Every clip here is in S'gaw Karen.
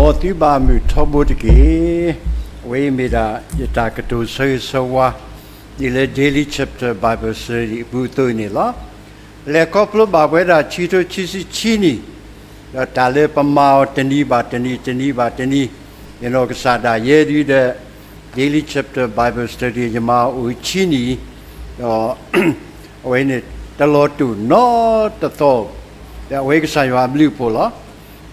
မ်သုဘၣ်မုာ်ထီဘိတက့ၢ်. အဝဲအံၤမ့ၢ်ဒၣ်ယတၢ်ကတိၤဆၢဂ့ၤဆၢဝါ ဒ်လၢ Daily Chapter Bible Study အပူၤအသိးအံၤန့ၣ်လီၤ. ပလဲၤခီဖျိဘၣ်ဝဲဒၣ်ဆံထိဆံဆံဆံနံၣ်, ဒီးတၢ်လၢပမၤအီၤတနံၤဘၣ်တနံၤ တနံၤဘၣ်တနံၤ, ယနီၢ်ကစၢ်ဒၣ်ယဲဒုဒီး Daily Chapter Bible Study ယမၤအီၤအိၣ်ဆံနံၣ်, ဒီး အဝဲန့ၣ်တလီၤတူာ်နီတသီ, ဒီးအဝဲကစၢ်ယွၤအဘျုးအဖှိၣ်လီၤ.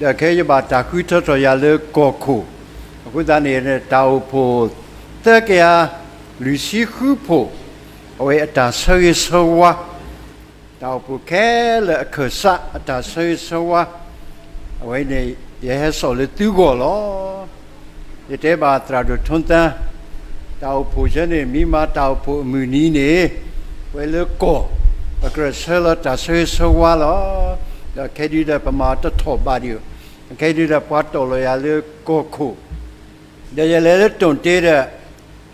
ဒီးခဲအံၤယဘၣ်တၢ်ဃုထၢထီၣ်ယၤလၢကီၢ်ခိၣ်, အဃိသတးန့ၣ် တၢ်အိၣ်ဖှိၣ်သၢကယၤလွံၢ်ဆံဃုဖှိၣ်, အဝဲအတၢ်ဆၢဂ့ၤဆၢဝါ, တၢ်အိၣ်ဖှိၣ်ခဲလၢာ်အခၢၣ်စးအတၢ်ဆၢဂ့ၤဆၢဝါ, အဝဲန့ၣ် ယဟဲစိာ်လၢသုဂီၢ်လီၤ. ယတဲဘၣ်သရၣ်ဒိၣ်ထူသၢ, တၢ်အိၣ်ဖှိၣ်ဆၢန့ၣ် မ့ၢ်မၤတၢ်အိၣ်ဖှိၣ်အမုၢ်နံၤန့ၣ်, ပဝဲလၢကီၢ်, ပကြၢးဆၢလီၤတၢ်ဆၢဂ့ၤဆၢဝါလီၤ. ဒီးခဲဒုဒီးပမၤတထီၣ်ဘးဒံး, ခဲဒုဒီးပှၤတီၢ်လီၤယၤလၢကီၢ်ခိၣ်, ဒီးယလဲၤလၢတိၣ်တ့ဒီး,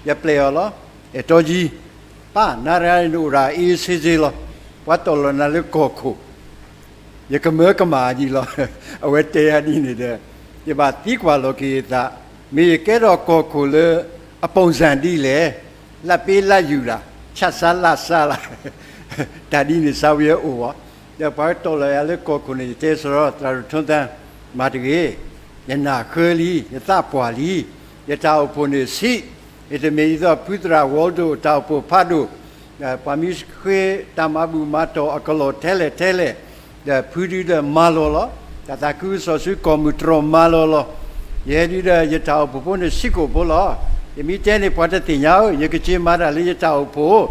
ယပျဲအီၤလီၤ, အဲၣ်တီယံၤ, ပၢ်နၤတဂၤန့ၣ်အိၣ်ဒၣ်အ့စ့စ့လီၤ, ပှၤတီၢ်လီၤနၤလၢကီၢ်ခိၣ် ယကမၢကမၣ်ဒံးလီၤ. အဝဲတဲယၤဒ်န့ၣ်ဒီး, ယဘၣ်သံကွၢ်လီၤက့ၤယသး, မ့ၢ်ယကဲထီၣ်ကီၢ်ခိၣ်လၢအ ပုံစံ ဒ်လဲၣ်, လၢပ့လၢယူၤလၢ်, ဆၣ်စါလၢ်စါလၢ်, တၢ်ဒ်န့ၣ်စါဝဲအိၣ်ဘၣ်. ဒီးပှၤတီၢ်လီၤယၤလၢကီၢ်ခိၣ်န့ၣ် ယတဲစရီသရၣ်ဒိၣ်ထူသၢ, မၤတဂ့ၤ, ယနၢ်ဃၢလံ, ယသးပှၢ်လံ, ယတၢ်အိၣ်ဖှိၣ်န့ၣ်ဆံး, ယတမ့ၢ်ဒ်သိးဖုသရၣ်ဝီဒိၣ်တၢ်အိၣ်ဖှိၣ်ဖးဒိၣ် ပှၤမ့ၢ်ဃ့တၢ်မၤဘူၣ်မၤတီၢ်အကလီၢ်ထဲလဲၣ်ထဲလဲၣ်, ဒီးဖုဒုဒီးမၤလီၤလီၤ, တၢ်သးခုကစီၣ်ဆူကီၢ်မုၢ်တြီၢ်မၤလီၤလီၤ. ယဲဒုဒီးယတၢ်အိၣ်ဖှိၣ်ဖိန့ၣ်ဆံးကိာ်ဖိလီၤ. ယမ့ၢ်တဲန့ၣ်ပှၤတသ့ၣ်ညါဧၢ, ယကစ့မၤတၢ်လၢယတၢ်အိၣ်ဖှိၣ်,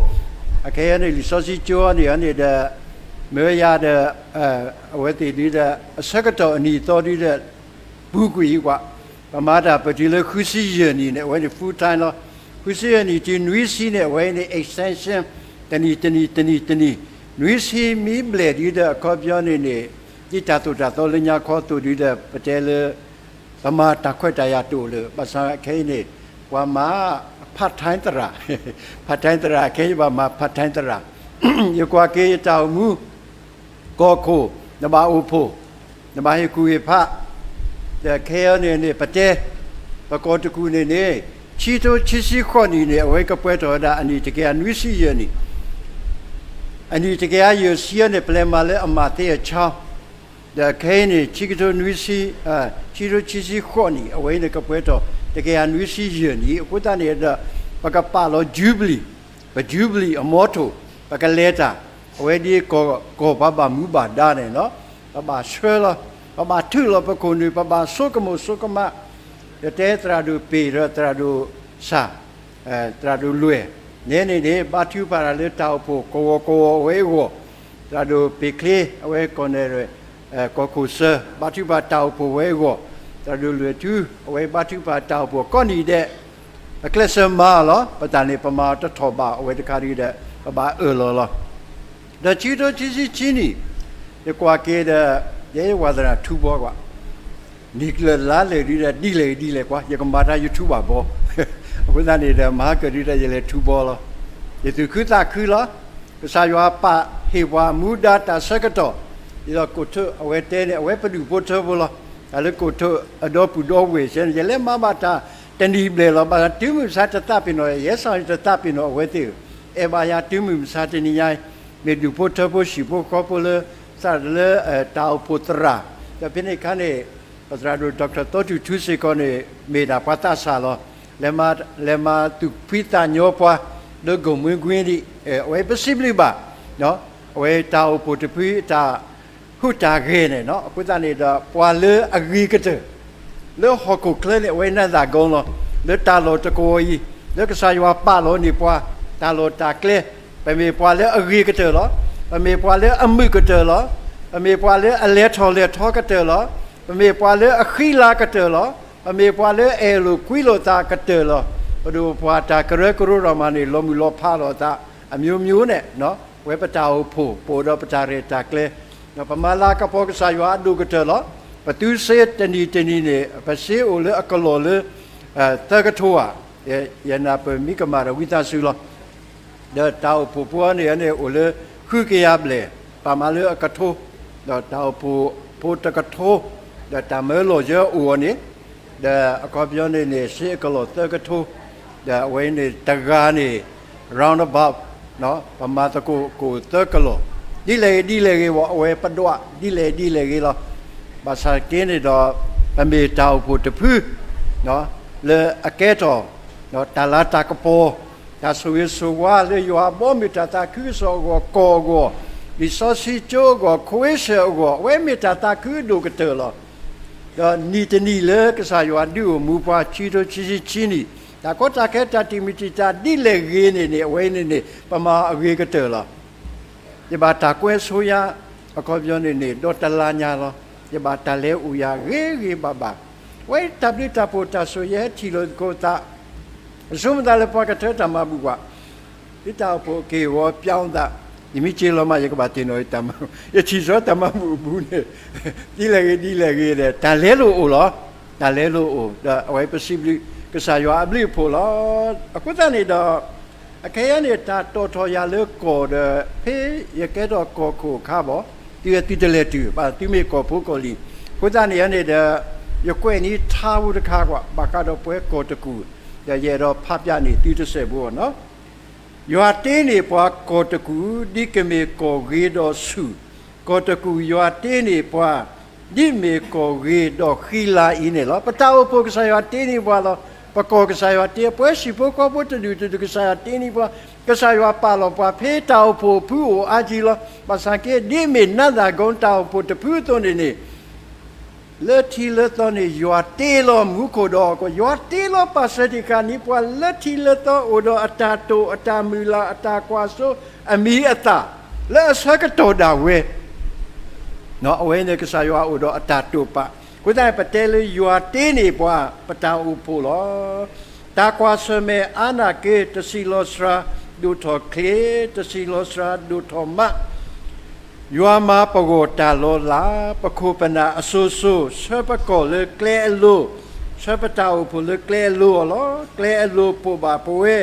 အခဲအံၤန့ၣ် လံာ်စီဆှံကၠိန့ၣ်န့ၣ်ဒီး, မၢယၤဒီး, အဝဲသ့ၣ်ဒုဒီး, အဆၢကတီၢ်အနံၤအသီဒုဒီး, ပူၤကွံာ်ကွၢ်, ပမၤတၢ်ပတုၤလၢဃုဆံယဲၢ်နံၣ်န့ၣ် အဝဲန့ၣ် full time လီၤ. ဃုဆံယဲၢ်နံၣ်တုၤနွံဆံန့ၣ် အဝဲန့ၣ် extension တနံၣ်တနံၣ်တနံၣ်တနံၣ်, နွံဆံမ့ၢ်ဘျဲၣ်ဒုဒီးအခီပညီန့ၣ်န့ၣ်, ဒ်တၢ်သိၣ်တၢ်သီလၢညါခီသိးဒုဒီး ပတဲလၢ ပမၤတၢ်ခွဲးတၢ်ယာ်တအိၣ်လၢၤ, ဘၣ်ဆၣ်ခဲအံၤန့ၣ်, ပှၤမၤ part time သရၣ်, part time သရၣ်, ခဲအံၤဘၣ်မၤ part time သရၣ်, ယကွၢ်က့ၤယတၢ်အိၣ်မူ ကီၢ်ခိၣ်, နဘၣ်အိၣ်ဖှိၣ်, နဘၣ်ဟ့ၣ်ကူၣ်ဟ့ၣ်ဖး, ဒီးခဲအံၤန့ၣ်န့ၣ် ပတဲ, ပကီၢ်တကူၣ်န့ၣ်န့ၣ်, ဆံထိဆံဆံဃိးနံၣ်န့ၣ် အဝဲကပှဲၤထီၣ်ဝဲဒၣ်အနံၣ်တကယၤနွံဆံယဲၢ်နံၣ်, အနံၣ်တကယၤယဲၢ်ဆံန့ၣ် ပလဲၤမၤလၢအမၤသ့အဆၢ, ဒီးခဲအံၤန့ၣ် ဆံကထိနွံဆံ, ဆံထိဆံဆံဃိးနံၣ် အဝဲအံၤန့ၣ်ကပှဲၤထီၣ် တကယၤနွံဆံယဲၢ်နံၣ်, အဃိသတးန့ၣ်ဒီး ပကပာ်လီၤ Jubilee, ပ Jubilee အမီထိၣ်, ပကလဲၤတၢ်, အဝဲဒ်ကီၢ်ပှၤဘၣ်မူဘၣ်ဒါန့ၣ်လီၤ, ပဘၣ်ဆှၢလီၤ, ပဘၣ်ထုးလီၤပခိၣ်နူာ်, ပဘၣ်ဆိကမိၣ်ဆိကမး, ယတဲသရၣ်ဒိၣ်ပ့ၤဒီးသရၣ်ဒိၣ်စၢ်, သရၣ်ဒိၣ်လွဲၢ်, နဲန့ၣ်န့ၣ် ဘါထုကဖၣ်တၢ်လၢတၢ်အိၣ်ဖှိၣ်ကဝီၤကဝီၤအဝဲအဂီၢ်, သရၣ်ဒိၣ်ပ့ၤချ့ အဝဲကီၢ်နဲၣ်, ကီၢ်ခိၣ်စၢၤ ဘါထုကဖၣ်တၢ်အိၣ်ဖှိၣ်ဝဲအဂီၢ်, သရၣ်ဒိၣ်လွဲၢ်ထူ အဝဲဘါထုကဖၣ်တၢ်အိၣ်ဖှိၣ်ကိးနံၤဒဲး, ပကျဲးစၢးမၤအီၤလီၤ, ပတၢ်န့ၣ် ပမၤတထီၣ်ဘးအဝဲတခါဒုဒီး ပဘၣ်အၢၣ်လီၤလီၤ. ဒီးဆံထိဆံဆံဆံနံၣ်, ယကွၢ်က့ၤဒီး, ယဲယဝၤသရၣ်ထူဘီကွၢ်, နံၣ်ကျၢၤလါလဲာ်ဒုဒီး ဒ်လဲၣ်ဒ်လဲၣ်ကွၢ် ယကမၤတၢ်ယထူဘၣ်ဘီ, အဃိသတးန့ၣ်ဒီး မဟါကၢၣ်ဒုဒီးယလဲၤထူဘီလီၤ, ယသူၣ်ခုသးခုလီၤ, ကစၢ်ယွၤပာ်ဟ့ၣ်ပှၤမူဒါတၢ်ဆၢကတီၢ်, ဒ်သိးကိးထိးအဝဲတဲန့ၣ် အဝဲပဒူၣ်ဖိထၢဖိလီၤ, တၢ်လၢကိးထိးအဒီပုၢ်ဒီဝဲၢ်ဆဲန့ၣ် ယလဲၤမၤဘၣ်တၢ်တနံၤဘျဲၣ်လီၤ, ဘၣ်ဆၣ်တုၤမုၢ်မဆါတသးပ့ၤနီၣ်, ယဲစ့ၢ်န့ၣ်တသးပ့ၤနီၣ်အဝဲသ့ၣ်, အဲၣ်ဘၣ်ယၤတုၤမုၢ်မဆါတနံၤညါအံၤ, မ့ၢ်ဒူၣ်ဖိထၢဖိဟံၣ်ဖိဃီဖိလၢ, စးလၢ, တၢ်အိၣ်ဖှိၣ်သရၣ်, ဒီးဖဲန့ၣ်အခါန့ၣ်, ပသရၣ်ဒိၣ် Doctor သီတူၢ်ထူစ့ၢ်ကီးန့ၣ် မ့ၢ်ဒၣ်ပှၤသးစၢ်လီၤ, လဲၤမၤသူၣ်ဖှံသးညီပှၤ, လၢကိၣ်မွဲကွ့ဒံး, အဝဲပစံးဘျုးဘၣ်, အဝဲတၢ်အိၣ်ဖှိၣ်တဖုအတၢ် ဟူးတၢ်ဂဲၤန့ၣ်, အဃိသတးန့ၣ်ဒီး ပှၤလၢအဂ့ၤကတၢၢ် လၢဟီၣ်ခိၣ်ချၢန့ၣ် အဝဲနၢ်သးကီလီၤ, လၢတၢ်လီၢ်တကဝီၤအံၤ, လၢကစၢ်ယွၤပာ်လီၤန့ၢ်ပှၤ, တၢ်လီၢ်တၢ်ကျဲ, ပမ့ၢ်ပှၤလၢအဂ့ၤကတၢၢ်လီၤ, ပမ့ၢ်ပှၤလၢအမုာ်ကတၢၢ်လီၤ, ပမ့ၢ်ပှၤလၢအလဲၤထီၣ်လဲၤထီကတၢၢ်လီၤ, ပမ့ၢ်ပှၤလၢအဃံလၤကတၢၢ်လီၤ, ပမ့ၢ်ပှၤလၢအအဲၣ်လိာ်ကွံလိာ်သးကတၢၢ်လီၤ, ပဒိၣ်ပှၤတၢ်ကရၢကရိထီၣ်မးန့ၣ် လီၤမုၢ်လီၤဖးလိာ်သး အမျိုးမျိုးန့ၣ်, အဝဲပတၢ်အိၣ်ဖှိၣ် ပအိၣ်ဒီးပတၢ်ရဲၣ်တၢ်ကျဲၤ, ပမၤလၤကပီၤကစၢ်ယွၤအဒိၣ်ကတၢၢ်လီၤ, ပသုစ့တနံၤတနံၤန့ၣ် ပစ့အိၣ်လၢအကလီၢ်လၢ သၢကထိဧါ, ယနၢ်ပၢၢ်မံကမၣ်ဒီးဝံသးစူၤလီၤ. ဒီးတၢ်အိၣ်ဖှိၣ်ဖိန့ၣ်န့ၣ် အိၣ်လၢဃုကယၤဘျဲၣ်, ပာ်မးလၢအကထိ, ဒီးတၢ်အိၣ်ဖှိၣ်ဖိတကထိ, ဒီးတၢ်မၢလီၤယၢအိၣ်အီၤန့ၣ်, ဒီးအခီပညီန့ၣ်န့ၣ် စ့အကလီၢ်သၢကထိ, ဒီးအဝဲန့ၣ်တဂၤန့ၣ် roundabout, ပမၤသကိးကိၣ်သၢကလီၢ်, ဒ်လဲၣ်ဂ့ၤဒ်လဲၣ်ဂ့ၤဝဲ အဝဲပဒွး ဒ်လဲၣ်ဒ်လဲၣ်ဂ့ၤလီၤ. ဘၣ်ဆၣ်က့န့ၣ်ဒီး ပမ့ၢ်တၢ်အိၣ်ဖှိၣ်တဖု လၢအကဲထီၣ် တၢ်လၤတၢ်ကပီၤ, တၢ်ဆိၣ်ဂ့ၤဆိၣ်ဝါလၢယွၤအဘီအမုၢ် တၢ်သးခုကစီၣ်အဂီၢ်, ကီၢ်အဂီၢ်, လံာ်စီဆှံကၠိအဂီၢ်, ခိၣ်အ့ရှၢၣ်အဂီၢ်, အဝဲမ့ၢ်တၢ်သးခုအဒိၣ်ကတၢၢ်လီၤ. ဒီးနံၣ်တနံၣ်လၢကစၢ်ယွၤဒုးအိၣ်မူပှၤ ခံကထိခံဆံခံနံၣ်, တၢ်ကီတၢ်ခဲ တၢ်တံာ်မုၢ်တံာ်တာ် ဒ်လဲၣ်ဂ့ၤန့ၣ်န့ၣ် အဝဲန့ၣ်န့ၣ် ပမၤအဂ့ၤကတၢၢ်လီၤ. ယဘၣ်တၢ်ကွဲးဆိယါ, အခီပညီန့ၣ်န့ၣ် ဒီးတလါညါလီၤ. ယဘၣ်တၢ်လဲၤအိၣ်ယၤဂ့ၤဂ့ၤဘၣ်ဘၣ်. အဝဲတၢ်ဘျုးတၢ်ဖှိၣ်တၢ်ဆိၣ်ဂ့ၤ ယဟဲထံၣ်လိာ်သကိးသး, ယဆိကမိၣ်သးလၢပှၤကထၢတၢ်မၤဘူၣ်ကွၢ်, ဒ်တၢ်အိၣ်ဖှိၣ်က့ၤဝီပျီသး, ယမ့ၢ်က့ၤလီၤမး ယကဘၣ်တ့ၢ်နီၣ်ယတၢ်မၤဘူၣ်, ယထံၣ်စီတၢ်မၤဘူၣ်အပူၤန့ၣ်, ဒ်လဲၣ်ဂ့ၤဒ်လဲၣ်ဂ့ၤဒီး တၢ်လဲၤလိာ်အိၣ်လီၤ. တၢ်လဲၤလိာ်အိၣ် ဒီးအဝဲပစံးဘျုး ကစၢ်ယွၤအဘျုးအဖှိၣ်လီၤ. အဃိသတးန့ၣ်ဒီး အခဲအံၤန့ၣ် တၢ်တီၣ်ထီၣ်ယၤလၢကီၢ်ဒီး ဖဲယကဲထီၣ်ကီၢ်ခိၣ်အခါဘၣ်, တုၤသုတလဲၤတုၤ ဘၣ်သုမ့ၢ်ကီၢ်ဖိကီၢ်လံၤ, အဃိသတးန့ၣ်န့ၣ်ဒီး ယကွဲးန့ၢ်ထါဖိတခါကွၢ် ဘၣ်ဃးဒီးပဝဲကီၢ်တကူၣ်, ဒီးယအဲၣ်ဒိးဖးဖျါန့ၢ်သုတစဲးဖိနီၤ. ယွၤတ့န့ၢ်ပှၤကီၢ်တကူၣ် ဒ်ကမ့ၢ်ကီၢ်ဂ့ၤဒီးဆူၣ်, ကီၢ်တကူၣ်ယွၤတ့န့ၢ်ပှၤ ဒ်မ့ၢ်ကီၢ်ဂ့ၤဒီးဃံလၤအံၤန့ၣ်လီၤ. ပတၢ်အိၣ်ဖှိၣ်ကစၢ်ယွၤတ့န့ၢ်ပှၤလီၤ. ပကီၢ်ကစၢ်ယွၤတ့, ပဝဲဟံၣ်ဖိဃီဖိတဒူၣ်တဒူၣ် ကစၢ်ယွၤတ့န့ၢ်ပှၤ, ကစၢ်ယွၤပာ်လီၤပှၤဖဲတၢ်အိၣ်ဖှိၣ်အဖုအိၣ်အါကံလီၤ. ဘၣ်ဆၣ်က့ ဒ်မ့ၢ်နးသးကိတၢ်အိၣ်ဖှိၣ်တဖုအသိးန့ၣ်န့ၣ် လၢထံလၢသီန့ၣ် ယွၤတ့လီၤမူခိၣ်ဒီး ယွၤတ့လီၤပာ်စၢၤတံၢ်ဃာ်န့ၢ်ပှၤ လၢထံလၢသီအိၣ်ဒီးအတၢ်တိာ်အတၢ်မုၢ်လၢ် အတၢ်ကွၢ်စိအမံၤအသၣ် လၢအဆၢကတီၢ်ဒၣ်ဝဲ အဝဲန့ၣ်ကစၢ်ယွၤအိၣ်ဒီးအတၢ်တိာ်ပာ်, အဃိသတးပတဲလၢယွၤတ့န့ၢ်ပှၤ ပတၢ်အိၣ်ဖှိၣ်လီၤ. တၢ်ကွၢ်ဆၢၣ်မဲာ်အါနာ်က့ တဆံးလီၤစှၤဒိၣ်ထီၣ်ချ့, တဆံးလီၤစှၤဒိၣ်ထီၣ်မး ယွၤမၤပဂီၢ်တၢ်လီၤလး, ပခိၣ်ပနၢ်အစိၤစိၤ, ဆှၢပကီၢ်လၢကျဲအလိၤ, ဆှၢပတၢ်အိၣ်ဖှိၣ်လၢကျဲအလိၤအီၤလီၤ. ကျဲအလိၤပိာ်ဘၣ်ပဝဲ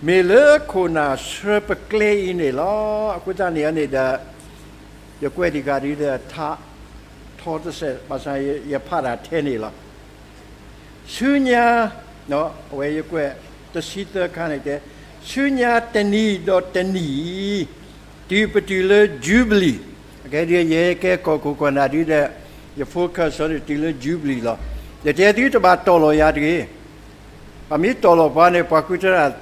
မ့ၢ်လၢခိၣ်နၢ်ဆှၢပကျဲအံၤန့ၣ်လီၤ. အဃိသတးန့ၣ်န့ၣ်ဒီး ယကွဲးတံၢ်ဃာ်ဒ်ဒီးထါထီတစဲး ဘၣ်ဆၣ်ယဖးတၢ်ထဲန့ၣ်လီၤ. ဆူညါ, အဝဲယကွဲးတဆံသၢခါန့ၣ်တဲ, ဆူညါတနံၤဒီးတနံၤ တုၤပတုၤလၢ Jubilee, အကဲဒ်ယဲကဲကီၢ်ခိၣ်ကီၢ်နၢ်ဒ်ဒီး ယ focus န့ၣ်တုၤလၢ Jubilee လီၤ. ယတဲသုတဘၣ်တီၢ်လီၤယၤတဂ့ၤ ပှၤမ့ၢ်တီၢ်လီၤပှၤန့ၣ် ပှၤဃုထၢတၢ်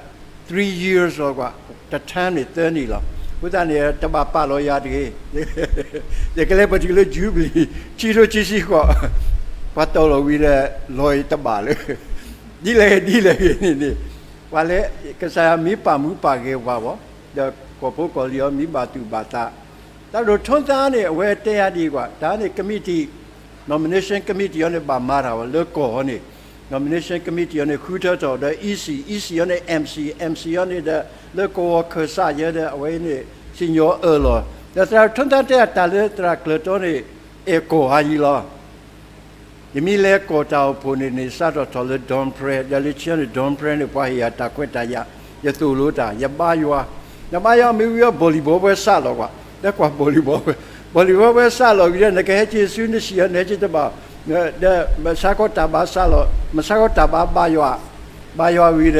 three years လီၤကွၢ်, တ term န့ၣ်သၢနံၣ်လီၤ. အဃိသတးန့ၣ် တဘၣ်ပာ်လီၤယၤတဂ့ၤ. ယကလဲၤပတုၤလၢ Jubilee ခံထိခံဆံဃိး, ပှၤတီၢ်လီၤဝံၤဒီး လီၤအံၤတဘၣ်လၢ ဒ်လဲၣ်ဒ်လဲၣ်ဂ့ၤန့ၣ်န့ၣ်, ပှၤလၢကစၢ်ယွၤမ့ၢ်ပာ်မူပာ်ဂဲၤပှၤဘၣ်, ဒီးကီၢ်ဖိကီၢ်လံၤအီၤမ့ၢ်ဘၣ်တူၢ်ဘၣ်သး, တၢ်ဒိၣ်ထူသးန့ၣ် အဝဲတဲယၤဒ်ကွၢ်, တၢ်န့ၣ် committee, nomination committee အီၤန့ၣ် ဘၣ်မၤတၢ်ဝဲလၢကီၢ်အီၤန့ၣ်, nomination committee အီၤန့ၣ် ဃုထၢထီၣ်ဒီး E C, E C အီၤန့ၣ် M C, M C အီၤန့ၣ်ဒီး လၢကဝီၤခၢၣ်စးယဲဒီး အဝဲန့ၣ် စံၣ်ညီၣ်အၢၣ်လီၤ, ဒီးသရၣ်ဒိၣ်ထူသးတဲအတၢ်လၢသရၣ်ကျၢၤတီန့ၣ် အဲၣ်ကီၢ်အါယံၤလီၤ. ယမ့ၢ်လဲၤကီၢ်တၢ်အိၣ်ဖှိၣ်န့ၣ်န့ၣ် စးထီၣ်ထီၣ်လၢ Don Prayer, ဒီးလၢခံန့ၣ် Don Prayer န့ၣ် ပှၤဟ့ၣ်ယၤတၢ်ခွဲးတၢ်ယာ်, ယသိၣ်လိတၢ်, ယဘါယွၤ, ယဘါယွၤမ့ၢ်ဝံၤအီၤ volleyball ပွဲစးလီၤကွၢ်, ဒီးကွၢ် volleyball ပွဲ, volleyball ပွဲစးလီၤဝံၤဒီး နကဟဲက့ၤဆူနစံၣ်အီၤ နဟဲက့ၤတဘၣ်, ဒီးမဆါခီတၢ်ဘါစးလီၤ, မဆါခီတၢ်ဘါဘါယွၤ, ဘါယွၤဝံၤဒီး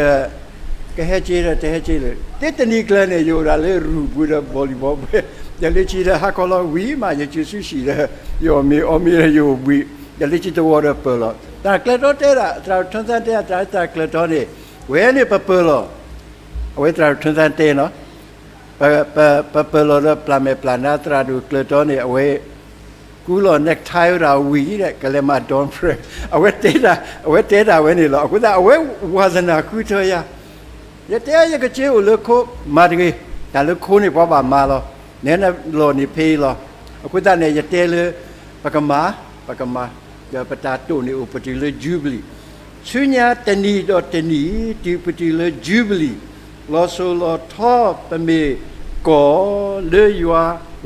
ကဟဲက့ၤဒီးတဟဲက့ၤလၢၤ, တ့တနံၤကျၢၤန့ၣ် ယအိၣ်ဒၣ်လၢရူၢ်ပူၤဒီး volleyball ပွဲ, ဒီးလၢခံဒီးဟါခီလီၤဝံၤမး ယက့ၤဆူစံၣ်ဒီး ယအီၣ်မ့ၤအီမ့ၤဒီးယအိၣ်ဘှံး, ဒီးလၢခံတဝီဒီးပၢၢ်လီၤ, သရၣ်ကျၢၤတီတဲဒၣ်, သရၣ်ဒိၣ်ထူသးတဲဒၣ်, သရၣ်ကျၢၤတီန့ၣ် ဝဲန့ၣ်ပပၢၢ်လီၤ, အဝဲသရၣ်ဒိၣ်ထူသးတဲနီၤ ပ ပ ပပၢၢ်လီၤဒီးပျၢ်မဲာ်ပျၢ်နါ သရၣ်ဒိၣ်ကျၢၤတီန့ၣ် အဝဲ ကူလီၤ necktie ဝဲဒၣ်ဝံၤဒီး ကလဲၤမၤ Don Prayer, အဝဲတဲဒၣ်, အဝဲတဲဒၣ်ဝဲန့ၣ်လီၤ. အဃိသတး အဝဲဝါသနာဃုထၢယၤ, ယတဲယကစ့အိၣ်လၢခိ မၤတဂ့ၤ, တၢ်လၢခိန့ၣ်ပှၤဘၣ်မၤလီၤ, နဲနလီၢ်န့ၣ်ဖဲအံၤလီၤ. အဃိသတးန့ၣ် ယတဲလၢ ပကမၤ, ပကမၤ, ဒီးပတၢ်တိာ်န့ၣ် အိၣ်ပတုၤလၢ Jubilee, ဆူညါတနံၤဒီးတနံၤ တုၤပတုၤလၢ Jubilee, လီၤစိၤလီၤထီ ပမ့ၢ်ကီၢ်လၢယွၤ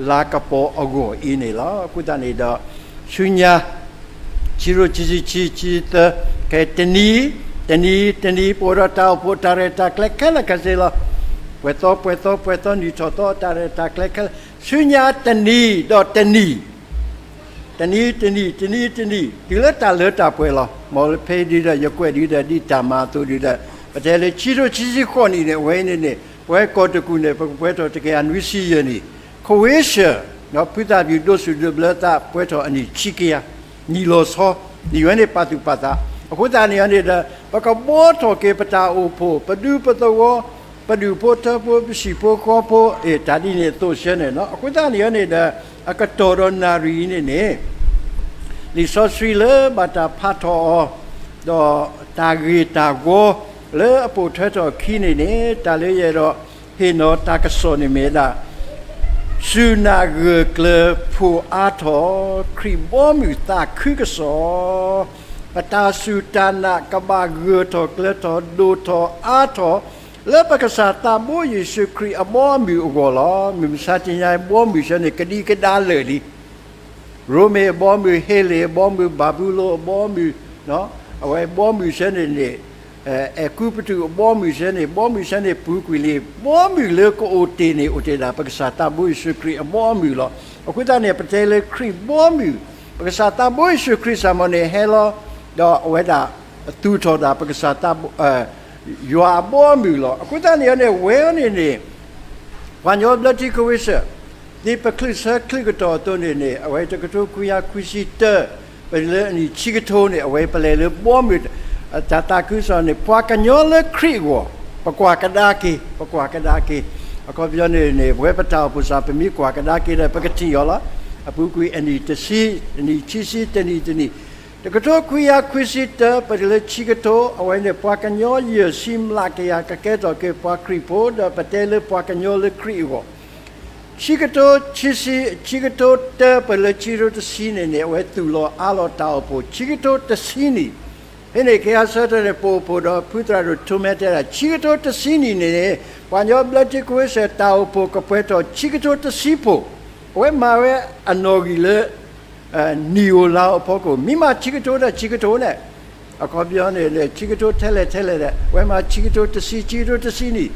လၤကပီၤအဂီၢ်အံၤန့ၣ်လီၤ. အဃိသတးန့ၣ်ဒီး ဆူညါ ခံကထိခံဆံခံ ဆံသၢ, ခဲတနံၤ, တနံၤ, တနံၤ ပအိၣ်ဒီးတၢ်အိၣ်ဖှိၣ်တၢ်ရဲၣ်တၢ်ကျဲၤခဲလၢာ်ခဲဆ့လီၤ. ပှဲၤသီ ပှဲၤသီ ပှဲၤသီ နံၣ်ထီၣ်သီ တၢ်ရဲၣ်တၢ်ကျဲၤခဲလၢာ်, ဆူညါတနံၤဒီးတနံၤ တနံၤတနံၤ တနံၤတနံၤ တုၤလၢတၢ်လၢတၢ်ပှဲၤလီၤ. မ်ဖဲဒ်ဒီး ယကွဲးဒ်ဒီး ဒ်တၢ်မၤအသိးဒ်ဒီး ပတဲလၢ ခံကထိခံဆံဃိးနံၣ်န့ၣ် အဝဲအံၤန့ၣ်န့ၣ် ပဝဲကီၢ်တကူၣ်န့ၣ် ပကပှဲၤထီၣ်တကယၤနွံဆံယဲၢ်နံၣ်, ခိဝ့ၡၢၣ် ဖုသၣ်ပျုၢ်ဒိၣ်စူၣ်ဒိၣ်ဘျၢသး ပှဲၤထီၣ်အနံၣ်ခံကယၤ, နံၣ်လီၤဆီ, နံၣ်ဝဲန့ၣ်ပာ်သူၣ်ပာ်သး. အဃိသတးန့ၣ်န့ၣ်ဒီး ပကဘှီထီၣ်က့ၤပတၢ်အိၣ်ဖှိၣ် ပဒူပသဝီ ပဒူၣ်ဖိထၢဖိ ပဟံၣ်ဖိဃီဖိ အ့ၣ် တၢ်ဒ်န့ၣ်အသိးဆၢန့ၣ်လီၤ. အဃိသတးန့ၣ်န့ၣ်ဒီး အကတီၢ်ဒီးနၣ်ရံၣ်အံၤန့ၣ်န့ၣ် လံာ်စီဆှံလၢဘၣ်တၢ်ဖးထီၣ်အီၤ ဒီးတၢ်ဂ့ၢ်တၢ်ဝီလၢအပိာ်ထွဲထီၣ်အခံန့ၣ်န့ၣ် တၢ်လၢယအဲၣ်ဒိးဟ့ၣ်နီၤတၢ်ကစီၣ်န့ၣ်မ့ၢ်ဝဲဒၣ် စူၢ်နာ်ဂၢၢ်ကျၢၤ ဖိးအါထီၣ် ခရံာ်ဘီမုၢ်သးခုကစီၣ်, ပတၢ်စူၢ်တၢ်နာ်ကဘၣ်ဂၢၢ်ထီၣ်ကျၢၤထီၣ် ဒိၣ်ထီၣ်အါထီၣ် လၢပကစၢ်သးဘိယ့ၣ်ၡူးခရံာ်အဘီအမုၢ်အဂီၢ်လီၤ. မုၢ်မဆါတနံၤညါ ဘီမုၢ်ဆၢန့ၣ် ကဒံကဒါလၢာ်လံ. ရိမ့ၤအဘီအမုၢ်, ဟ့လ့ၣ်အဘီအမုၢ်, ဘၤဘူလိၣ်အဘီအမုၢ်, အဝဲဘီမုၢ်ဆၢန့ၣ်န့ၣ် အဲၤကူပတူးအဘီမုၢ်ဆၢန့ၣ် ဘီမုၢ်ဆၢန့ၣ်ပူၤကွံာ်လံ. ဘီမုၢ်လၢကအိၣ်တ့ၢ်န့ၣ် အိၣ်တ့ၢ်ဒၣ် ပကစၢ်သးဘိယ့ၣ်ၡူးခရံာ်အဘီအမုၢ်လီၤ. အဃိသတးန့ၣ် ပတဲလၢခရံာ်ဘီမုၢ်, ပကစၢ်သးဘိယ့ၣ်ၡူးခရံာ်စ့ၢ်မီၤန့ၣ် ဟဲလီၤ ဒီးအဝဲဒၣ် သူၣ်ထီၣ်ဒၣ်ပကစၢ်သးဘိ ယွၤအဘီအမုၢ်လီၤ. အဃိသတးန့ၣ်န့ၣ် ဝဲအံၤန့ၣ်န့ၣ် ပှၤကညီဘျၢထံခဝ့ၡၢၣ် ဒ်ပချုးဆၢချုးကတီၢ်အသိးန့ၣ်န့ၣ် အဝဲတကထိခွံကယၤခွံဆံတၢ ပတုၤလၢအနံၣ်ခံကထိန့ၣ် အဝဲပလဲၤလၢဘီမုၢ် တၢ်သးခုကစီၣ်န့ၣ် ပှၤကညီလၢခရံာ်အဂီၢ် ပကွၢ်ကဒါက့ၤ ပကွၢ်ကဒါက့ၤ. အခီပညီန့ၣ်န့ၣ် ပဝဲပတၢ်အိၣ်ဖှိၣ်စ့ၢ် ပမ့ၢ်ကွၢ်ကဒါက့ၤဒီး ပကထံၣ်အီၤလီၤ. အပူၤကွံာ်အနံၣ်တဆံ, အနံၣ်ခံဆံ တနံၣ်တနံၣ် တကထိခွံကယၤခွံဆံတၢ ပတုၤလၢခံကထိ အဝဲန့ၣ် ပှၤကညီယဲၢ်ဆံမျးကယၤ ကကဲထီၣ်က့ၤပှၤခရံာ်ဖိ ဒီးပတဲလၢပှၤကညီလၢခရံာ်အဂီၢ်. ခံကထိခံဆံ, ခံကထိတၢ ပတုၤလၢခံကထိတဆံန့ၣ်န့ၣ် အဝဲသူၣ်လီၤအါလီၤတၢ်အိၣ်ဖှိၣ် ခံကထိတဆံနံၣ်. ဖဲန့ၣ် ကဟဲဆၢထၢၣ်န့ၣ် ပအိၣ်ဖှိၣ်ဒီးဖုသရၣ်ဒိၣ်ထူမဲတဲဒၣ် ခံကထိတဆံနံၣ်န့ၣ်န့ၣ် ပှၤကညီဘျၢထံခဝ့ၡၢၣ်တၢ်အိၣ်ဖှိၣ်ကပှဲၤထီၣ် ခံကထိတဆံဖိ, အဝဲမၤဝဲအနီၣ်ဂံၢ်လၢ နံၣ်ဧိၤလါဧိၤအဖီခိၣ် မ့ၢ်မၤခံကထိဒီးခံကထိန့ၣ်, အခီပညီန့ၣ် ခံကထိထဲလဲၣ်ထဲလဲၣ်ဒီး အဝဲမၤခံကထိတဆံ ခံကထိတဆံနံၣ်,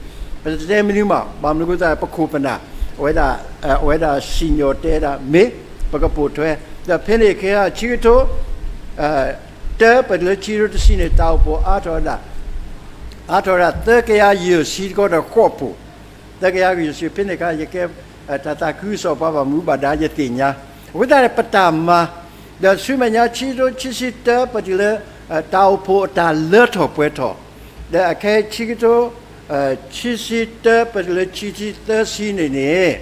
ပတတဲမနုၤမး ဘၣ်မနုၤအဃိသတး ပခိၣ်ပနၢ် အဝဲဒၣ် အဝဲဒၣ်စံၣ်ညီၣ်တဲဒၣ် မ့ၢ်ပကပိာ်ထွဲ, ဒီးဖဲန့ၣ်ခဲအံၤ ခံကထိ တၢ ပတုၤလၢခံကထိတဆံန့ၣ် တၢ်အိၣ်ဖှိၣ်အါထီၣ်ဝဲဒၣ် အါထီၣ်ဝဲဒၣ် သၢကယၤယဲၢ်ဆံတကီဒီးဃိးဖိ, သၢကယၤယဲၢ်ဆံ ဖဲန့ၣ်အခါ ယကဲ တၢ်သးခုကစီၣ်ပှၤဘၣ်မူဘၣ်ဒါယသ့ၣ်ညါ, အဃိသတးန့ၣ် ပတၢ်မၤ ဒီးဆူမဲာ်ညါ ခံကထိခံဆံတၢ ပတုၤလၢ တၢ်အိၣ်ဖှိၣ်အတၢ်လၢထီၣ်ပှဲၤထီၣ်, ဒီးအခဲအံၤ ခံကထိ ခံဆံတၢ ပတုၤလၢခံဆံသၢဆံန့ၣ်န့ၣ်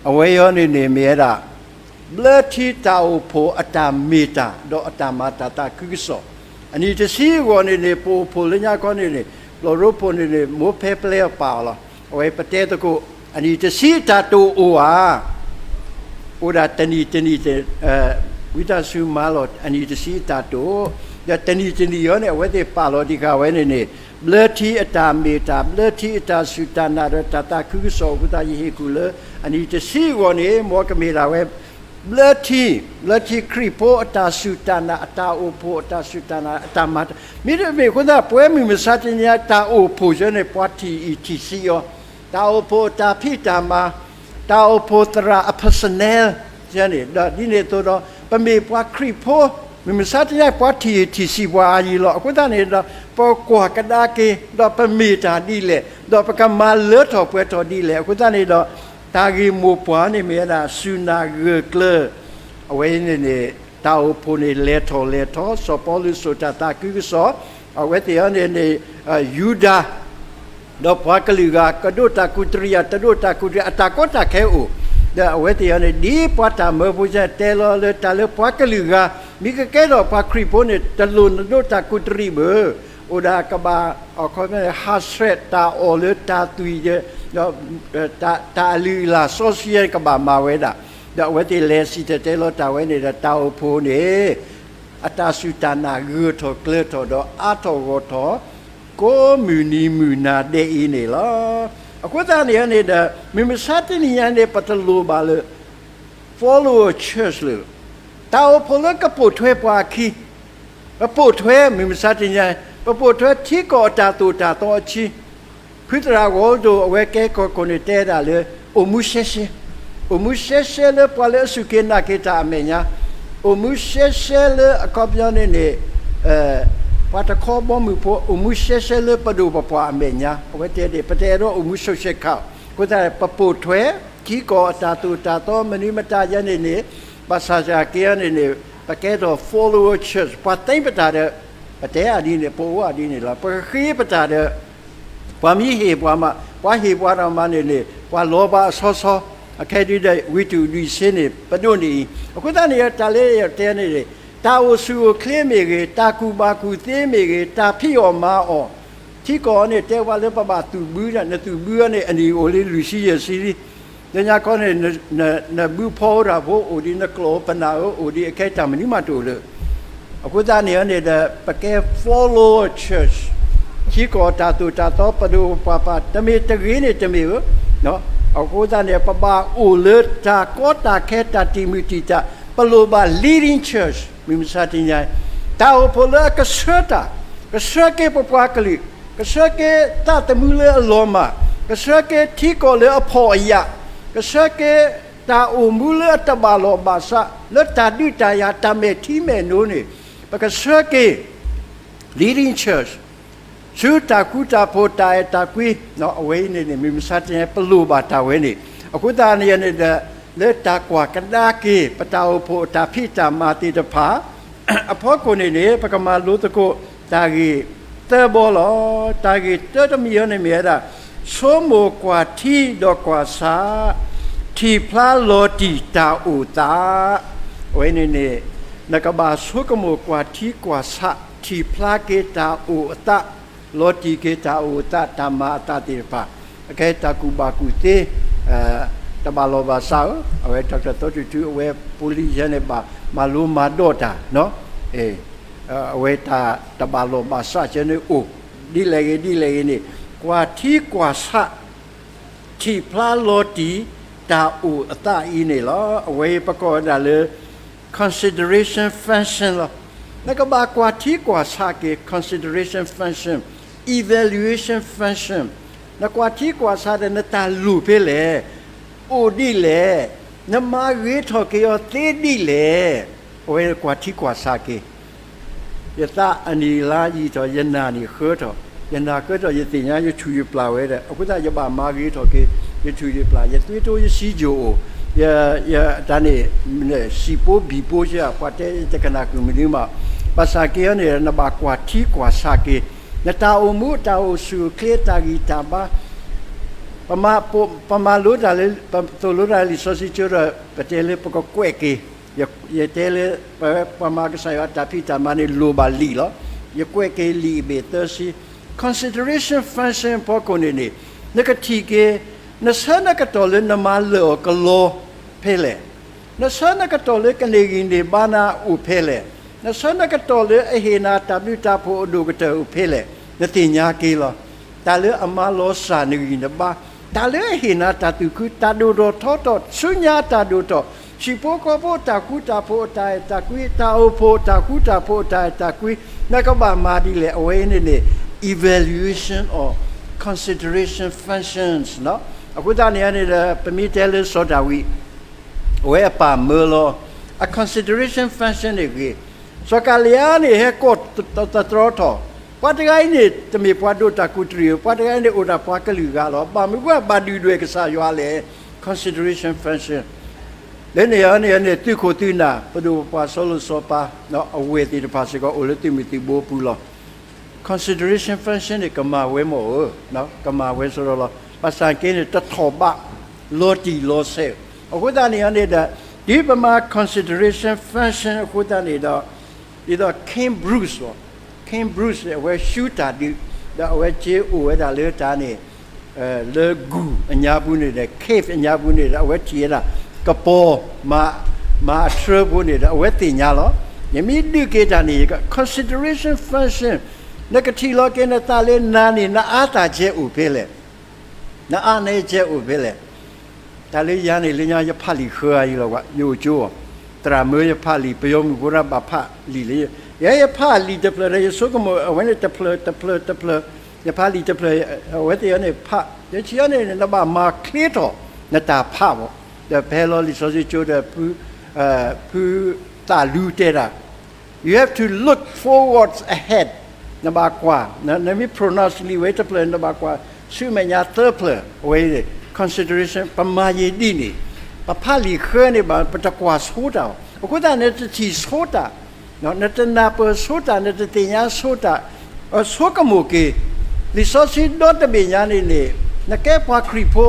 အဝဲအံၤန့ၣ်န့ၣ် မ့ၢ်ဝဲဒၣ် ဘျၢထံတၢ်အိၣ်ဖှိၣ်အတၢ်မ့ၢ်တၢ် ဒီးအတၢ်မၤတၢ်သးခုကစီၣ်, အနံၣ်တဆံအဂီၢ်န့ၣ်န့ၣ် ပအိၣ်ဖှိၣ်လၢညါခီန့ၣ်န့ၣ် ပျီၢ်ရိဖှိၣ်န့ၣ်န့ၣ် မိၢ်ဖဲပျဲအပာ်အီၤလီၤ. အဝဲပတဲသကိး အနံၣ်တဆံအတၢ်တိာ်အိၣ်ဧါ အိၣ်ဒၣ်တနံၣ်တနံၣ် ဝံသးစူၤမၤလီၤ အနံၣ်တဆံအတၢ်တိာ်, ဒီးတနံၣ်တနံၣ်အံၤန့ၣ် အဝဲသ့ၣ်ပာ်လီၤတံၢ်ဃာ်ဝဲန့ၣ်န့ၣ် ဘျၢထံအတၢ်မ့ၢ်တၢ် ဘျၢထံအတၢ်စူၢ်တၢ်နာ်ဒီးတၢ်သးခုကစီၣ်အဃိသတး ယဟ့ၣ်ကူၣ်လၢ အနံၣ်တဆံအဂီၢ်န့ၣ် မ်ကမ့ၢ်ဒၣ်ဝဲ ဘျၢထံ, ဘျၢထံခရံာ်ဖိအတၢ်စူၢ်တၢ်နာ် အတၢ်အိၣ်ဖှိၣ်အတၢ်စူၢ်တၢ်နာ် အတၢ်မၤတၢ်, မ့တမ့ၢ်အဃိသတး ပဝဲမုၢ်မဆါတနံၤညါ တၢ်အိၣ်ဖှိၣ်ဆၢန့ၣ် ပှၤထံၣ်အံၤထံၣ်ဆံးအီၤ, တၢ်အိၣ်ဖှိၣ်အတၢ်ဖံးတၢ်မၤ, တၢ်အိၣ်ဖှိၣ်သရၣ်အ personnel န့ၣ် ဒီးဒ်န့ၣ်အသိးဒီး ပမ့ၢ်ပှၤခရံာ်ဖိ, မုၢ်မဆါတနံၤညါ ပှၤထံၣ်အံၤထံၣ်ဆံးပှၤအါယံၤလီၤ. အဃိသတးန့ၣ်ဒီး ပကွၢ်ကဒါက့ၤ ဒီးပမ့ၢ်တၢ်ဒ်လဲၣ် ဒီးပကမၤလၢထီၣ်ပှဲၤထီၣ်ဒ်လဲၣ်. အဃိသတးန့ၣ်ဒီး တၢ်ဂ့ၢ်မိၢ်ပှၢ်န့ၣ်မ့ၢ်ဝဲဒၣ် စူၢ်နာ်ဂၢၢ်ကျၢၤ အဝဲန့ၣ်န့ၣ် တၢ်အိၣ်ဖှိၣ်န့ၣ် လဲၤထီၣ်လဲၤထီ, စီၤပီလူးစိာ်တၢ်သးခုကစီၣ်, အဝဲသ့ၣ်အံၤန့ၣ်န့ၣ် ယူဒၤ ဒီးပှၤကလုာ်ဂၤ ကဒိးတၢ်ကူးတရံးယၤ တဒိးတၢ်ကူးတရံး အတၢ်ကီတၢ်ခဲအိၣ်, ဒီးအဝဲသ့ၣ်အံၤန့ၣ် ဒ်ပှၤတၢ်မၢဖိစ့ၢ် တဲလီၤလၢတၢ်လၢပှၤကလုာ်ဂၤ မ့ၢ်ကကဲထီၣ်ပှၤခရံာ်ဖိန့ၣ် တလိၣ်နဒိးတၢ်ကူးတရံးဘၣ်, အိၣ်ဒၣ်ကဘၣ် အခီပညီ ဟးဆှဲးတၢ်အီၣ်လၢတၢ်သွံၣ် ဒီးတၢ်အလုၢ်အလၢ်စီဆှံကဘၣ်မၤဝဲဒၣ်, ဒီးအဝဲသ့ၣ်လဲၤစံၣ်တဲၤတဲလီၤတၢ်ဝဲန့ၣ်ဒီး တၢ်အိၣ်ဖှိၣ်န့ၣ် အတၢ်စူၢ်တၢ်နာ်ဂၢၢ်ထီၣ်ကျၢၤထီၣ်ဒီးအါထီၣ်ဂီၢ်ထီၣ် ကိးမုၢ်နံၤမုၢ်နၤဒဲးအံၤန့ၣ်လီၤ. အဃိသတးန့ၣ်န့ၣ်ဒီး မုၢ်မဆါတနံၤညါန့ၣ် ပတလိၣ်ဘၣ်လၢ follow a church လၢ တၢ်အိၣ်ဖှိၣ်လၢကပိာ်ထွဲပှၤအခံ, ပပိာ်ထွဲ မုၢ်မဆါတနံၤညါ ပပိာ်ထွဲထံကီၢ်အတၢ်သိၣ်တၢ်သီအခံ, ဖုသရၣ်ဝီဒိၣ် အဝဲကဲကီၢ်ခိၣ်န့ၣ် တဲဒၣ်လၢ အိၣ်မူရှဲရှဲ, အိၣ်မူရှဲရှဲလၢပှၤလၢအစူၢ်က့ၤနာ်က့ၤတၢ်အမဲာ်ညါ, အိၣ်မူရှဲရှဲလၢအခီပညီန့ၣ်န့ၣ် ပှၤတခီဘီမုၢ်ဖိ အိၣ်မူရှဲရှဲလၢပဒိၣ်ပပှၢ်အမဲာ်ညါ, အဝဲတဲဒ် ပတအဲၣ်ဒိးအိၣ်မူ social cult အဃိသတး ပပိာ်ထွဲ ထံကီၢ်အတၢ်သိၣ်တၢ်သီမနုၤမတၤယဲန့ၣ်န့ၣ် ဘၣ်ဆၣ်က့ၤအီၤန့ၣ်န့ၣ် ပကဲထီၣ် follower church ပှၤသ့ပတၢ်ဒီး ပတဲအဒ်န့ၣ် ပအိၣ်အဒ်န့ၣ်လီၤ. ပကဃ့ပတၢ်ဒီး ပှၤမ့ၢ်ဟ့ၣ်ပှၤမး ပှၤဟ့ၣ်ပှၤဒီးမးန့ၣ်န့ၣ် ပှၤလီၤဘၣ်အဆီဆီ, အခဲဒုဒီး ဝံတူၢ်ဒုၣ်ဆ့န့ၣ် ပဒိးန့ၣ်အံၤ အဃိသတးန့ၣ် တၢ်လၢယတဲန့ၣ်န့ၣ် တၢ်အိၣ်ဆူၣ်အိၣ်ချ့မ့ၢ်ဂ့ၤ, တၢ်ကူၣ်ဘၣ်ကူၣ်သ့မ့ၢ်ဂ့ၤ, တၢ်ဖံးအီၣ်မၤအီၣ် ထံကီၢ်န့ၣ် တဲပှၤလၢပဘၣ်သူၣ်ဘုဒၣ် နသူၣ်ဘုန့ၣ် အနံၣ်အိၣ်လံလွံၢ်ဆံယဲၢ်ဆံလံ. လၢညါခီန့ၣ် နဘုဖီအိၣ်တၢ်ဖိအိၣ်ဒံး နကျိာ်ပနၢ်ဧိၤအိၣ်ဒံး အခဲအံၤတၢ်မနုၤမးတအိၣ်လၢ အဃိသတးန့ၣ်န့ၣ်ဒီး ပကဲ follower church ထံကီၢ်တၢ်သိၣ်တၢ်သီ ပဒိၣ်ပပှၢ် တမ့ၢ်တဂ့ၤန့ၣ်တမ့ၢ်ဧိၤ, အဃိသတးန့ၣ် ပဘၣ်အိၣ်လၢတၢ်ကီတၢ်ခဲ တၢ်တံာ်မုၢ်တံာ်တာ်, ပလိၣ်ဘၣ် leading church မုၢ်မဆါတနံၤညါအံၤ တၢ်အိၣ်ဖှိၣ်လၢအကဆှၢတၢ်, ကဆှၢက့ၤပပှၤကလုာ်, ကဆှၢက့ၤသးသမူလၢအလီၤမၢ်, ကဆှၢက့ၤထံကီၢ်လၢအဖှီၣ်အယာ်, ကဆှၢက့ၤတၢ်အိၣ်မူလၢအတဘၣ်လီၢ်ဘၣ်စး လၢတၢ်ဒုးတၢ်ယၤ တၢ်မဲာ်ထံမဲာ်နိန့ၣ် ပကဆှၢက့ၤ leading church ဆူတၢ်ဃူတၢ်ဖိး တၢ်အဲၣ်တၢ်ကွံ အဝဲအံၤန့ၣ်န့ၣ် မုၢ်မဆါတနံၤညါ ပလိၣ်ဘၣ်တၢ်ဝဲန့ၣ်. အဃိသတးန့ၣ်န့ၣ်ဒီး လၢတၢ်ကွၢ်ကဒါက့ၤ ပတၢ်အိၣ်ဖှိၣ်အတၢ်ဖံးတၢ်မၤသ့ၣ်တဖၣ် အဖီခိၣ်န့ၣ်န့ၣ် ပကမၤလိသကိးတၢ်ဂ့ၢ်သၢဘီလီၤ. တၢ်ဂ့ၢ်တၢတမံၤအံၤန့ၣ်မ့ၢ်ဝဲဒၣ် ဆိကမိၣ်ကွၢ်ထံဒီးကွၢ်ဆး ထံၣ်ဖျါလီၤတံၢ်တၢ်အိၣ်သး အဝဲန့ၣ်န့ၣ် နကဘၣ်ဆိကမိၣ်ကွၢ်ထံကွၢ်ဆး ထံၣ်ဖျါက့ၤတၢ်အိၣ်အသး လီၤတံၢ်က့ၤတၢ်အိၣ်အသး တၢ်မၤအသးသ့ၣ်တဖၣ် အကဲတၢ်ကူၣ်ဘၣ်ကူၣ်သ့ တဘၣ်လီၢ်ဘၣ်စးဧိၤ အဝဲ Doctor သီထူထူ အဝဲဖိလံၤယဲန့ၣ် ဘၣ်မၤလိမၤဒိးတၢ် အဝဲတၢ်တဘၣ်လီၢ်ဘၣ်စးကဲန့ၣ်အိၣ် ဒ်လဲၣ်ဂ့ၤဒ်လဲၣ်ဂ့ၤန့ၣ် ကွၢ်ထံကွၢ်ဆး ထံၣ်ဖျါလီၤတံၢ် တၢ်အိၣ်အသးအံၤန့ၣ်လီၤ. အဝဲအံၤပကိးဝဲဒၣ်လၢ consideration function လီၤ. နကဘၣ်ကွၢ်ထံကွၢ်ဆးက့ၤ consideration function, evaluation function နကွၢ်ထံကွၢ်ဆးဒီး နတၢ်လိၣ်ဖဲလဲၣ်, အိၣ်ဒ်လဲၣ်, နမၤဂ့ၤထီၣ်က့ၤအီၤသ့ဒ်လဲၣ်, အဝဲကွၢ်ထံကွၢ်ဆးက့ၤ ယသးအနံၣ်လါယံာ်ထီၣ်, ယနၢ်န့ၣ်ဃၢထီၣ်, ယနၢ်ဃၢထီၣ် ယသ့ၣ်ညါ ယထူၣ်ယပျၢ်ဝဲဒီး အဃိသတး ယဘၣ်မၤဂ့ၤထီၣ်က့ၤ ယထူၣ်ယပျၢ်, ယသွံၣ်တိယစံယိၣ်အိၣ်, ယတၢ်န့ၣ် စံာ်ဖိဘံၣ်ဖိယဲ ပှၤတဲတကနၣ်ဃုာ်မနုၤမး, ဘၣ်ဆၣ်က့ၤအီၤန့ၣ် နဘၣ်ကွၢ်ထံကွၢ်ဆးက့ၤ နတၢ်အိၣ်မူ တၢ်အိၣ်ဆူၣ်အိၣ်ချ့ တၢ်ဂံၢ်တၢ်ဘါ ပမၤလိတၢ်လၢ ပသိၣ်လိတၢ်လၢလံာ်စီဆှံကၠိဒီး ပတဲလၢပကကွဲးက့ၤ, ယတဲလၢ ပဝဲပှၤမၤကစၢ်ယွၤတၢ်ဖံးတၢ်မၤန့ၣ် လိၣ်ဘၣ်လံာ်လီၤ. ယကွဲးက့ၤလံာ်အဘ့ၣ်သၢဆံ consideration function ဖီခိၣ်န့ၣ်န့ၣ် နကထံၣ်က့ၤ နဆၢနကတီၢ်လၢနမၤလၢာ်အီၤကလီဖဲလဲၣ်, နဆၢနကတီၢ်လၢကန့ၢ်ဂံၢ်န့ၢ်ဘါနၤအိၣ်ဖဲလဲၣ်, နဆၢနကတီၢ်လၢအဟ့ၣ်နၤတၢ်ဘျုးတၢ်ဖှိၣ်အဒိၣ်ကတၢၢ်အိၣ်ဖဲလဲၣ်, နသ့ၣ်ညါက့ၤလီၤ. တၢ်လၢအမၤလီၤစၢ်နဂံၢ်နဘါ, တၢ်လၢအဟ့ၣ်နၤတၢ်သူၣ်ခု, တၢ်ဒိၣ်ထီၣ်ထီထီၣ်, ဆူညါတၢ်ဒိၣ်ထီၣ်, ဟံၣ်ဖိဃီဖိတၢ်ဃူတၢ်ဖိးအတၢ်အဲၣ်တၢ်ကွံ, တၢ်အိၣ်ဖှိၣ်တၢ်ဃူတၢ်ဖိးအတၢ်အဲၣ်တၢ်ကွံ, နကဘၣ်မၤဒ်လဲၣ်, အဝဲအံၤန့ၣ်န့ၣ် evaluation or consideration functions အဃိသတးန့ၣ်န့ၣ်ဒီး ပမ့ၢ်တဲလၢစီၤဒၤဝံး အဝဲအပၢ်မၢလီၤ အ consideration function န့ၣ်ဂ့ၤ, စီၤကၤလံယါန့ၣ် ဟဲကိးသတြီထီၣ်, ပှၤတဂၤအံၤန့ၣ် တမ့ၢ်ပှၤဒိးတၢ်ကူၣ်တရံးဧိၤ, ပှၤတဂၤအံၤန့ၣ် အိၣ်ဒၣ်ပှၤကလုာ်ဂၤလီၤ. ဘၣ်မနုၤပှၤဘၣ်ဒုၣ်ဒွဲၣ်ကစၢ်ယွၤလဲၣ်, consideration function လၢန့ၣ်န့ၣ်န့ၣ် သုးခိၣ်သုးနၢ် ပဒိၣ်ပပှၢ်စီၤလိၤစီၤပၤ အဝဲၢ်သ့ၣ်တဖၣ်စ့ၢ်ကီး အိၣ်လၢသုးမုၢ်သုးဘိပူၤလီၤ. consideration function န့ၣ် ကမၤဝဲမ့ၢ်ဧိၤ, ကမၤဝဲစရီလီၤ. ဘၣ်ဆၣ်က့န့ၣ် တထီၣ်ဘး လီၤတံၢ်လီၤဆဲး, အဃိသတးန့ၣ်န့ၣ်ဒီး ဒ်ပမၤ consideration function အဃိသတးန့ၣ်ဒီး ဒ်သိး Ken Bruce လီၤ. Ken Bruce န့ၣ် အဝဲရှုတၢ်ဒုး ဒီးအဝဲက့အိၣ်ဝဲဒၣ်လၢတၢ်န့ၣ် လၢဂူၢ်အညါပူၤန့ၣ်ဒီး cave အညါပူၤန့ၣ်ဒီး အဝဲထံၣ်ဝဲဒၣ် ကပီၤ မၤအထြၢဖိန့ၣ်ဒီး အဝဲသ့ၣ်ညါလီၤ. ယမ့ၢ်ဒုးက့ၤတၢ်န့ၣ် consideration function နကထံၣ်လီၤက့ၤနသးလၢနၤန့ၣ် နအါတၢ်ကဲအိၣ်ဖဲလဲၣ်, နအါန့ၢ်ကဲအိၣ်ဖဲလဲၣ်. တၢ်လၢယၤန့ၣ် လၢညါယဖးလံာ်ဃၢအံၤလီၤကွၢ်, ယအိၣ်ကၠိအီၤ, သရၣ်မၢယဖးလံာ် ပယီၤမုၣ်ဖိတၢ်ဘၣ်ဖးလံာ်လၢ ယဲယဖးလံာ်တဖျၢၣ်ဒီး ယဆိကမိၣ် အဝဲန့ၣ်တဖျၢၣ်တဖျၢၣ်တဖျၢၣ်, ယဖးလံာ်တဖျၢၣ် အဝဲသ့ၣ်အီၤန့ၣ်ဖး, ယထံၣ်အီၤန့ၣ် နဘၣ်မၤချ့ထီၣ် နတၢ်ဖးဘၣ် ဒီးဖဲလီၤလံာ်စီဆှံကၠိဒီး ဖု ဖုသးလူတဲဒၣ်, you have to look forwards ahead, နဘၣ်ကွၢ်, နမ့ၢ် pronounce လံာ်ဝဲတဖျၢၣ် နဘၣ်ကွၢ်ဆူမဲာ်ညါသၢဖျၢၣ်, အဝဲ consideration ပမၤယံာ်ဒ်န့ၣ်, ပဖးလံာ်ဃၢန့ၣ်ဘၣ် ပတကွၢ်ဆိတၢ်ဘၣ်. အဃိသတးန့ၣ် နတထံၣ်ဆိတၢ်, နတနၢ်ပၢၢ်ဆိတၢ်, နတသ့ၣ်ညါဆိတၢ်, ဆိကမိၣ်က့ၤ, လံာ်စီဆှံဒီတဘ့ၣ်ညါန့ၣ်န့ၣ်, နကဲပှၤခရံာ်ဖိ,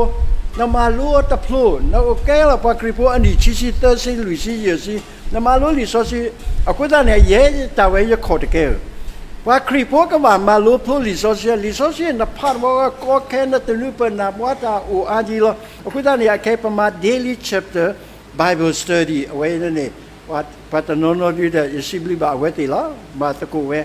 နမၤလိအီၤတဖျိ, နအိၣ်ကဲလီၤပှၤခရံာ်ဖိအနံၣ်ခံဆံ သၢဆံ လွံၢ်ဆံ ယဲၢ်ဆံ, နမၤလိလံာ်စီဆှံ, အဃိသတးန့ၣ် ယဲတၢ်ဝဲယခိၣ်တကဲဧၢ, ပှၤခရံာ်ဖိကဘၣ်မၤလိဖျိလံာ်စီဆှံ, လံာ်စီဆှံနဖးတဘျီကီခဲ နသနူပနၢ်ဘှါတၢ်အိၣ်အါကံလီၤ. အဃိသတးန့ၣ် အခဲပမၤ daily chapter Bible study အဝဲန့ၣ်န့ၣ်, ပှၤတနီၤနီၤဒုဒီး ယစံးဘျုးဘၣ်အဝဲသ့ၣ်လီၤ. ဘၣ်သကိးဝဲ,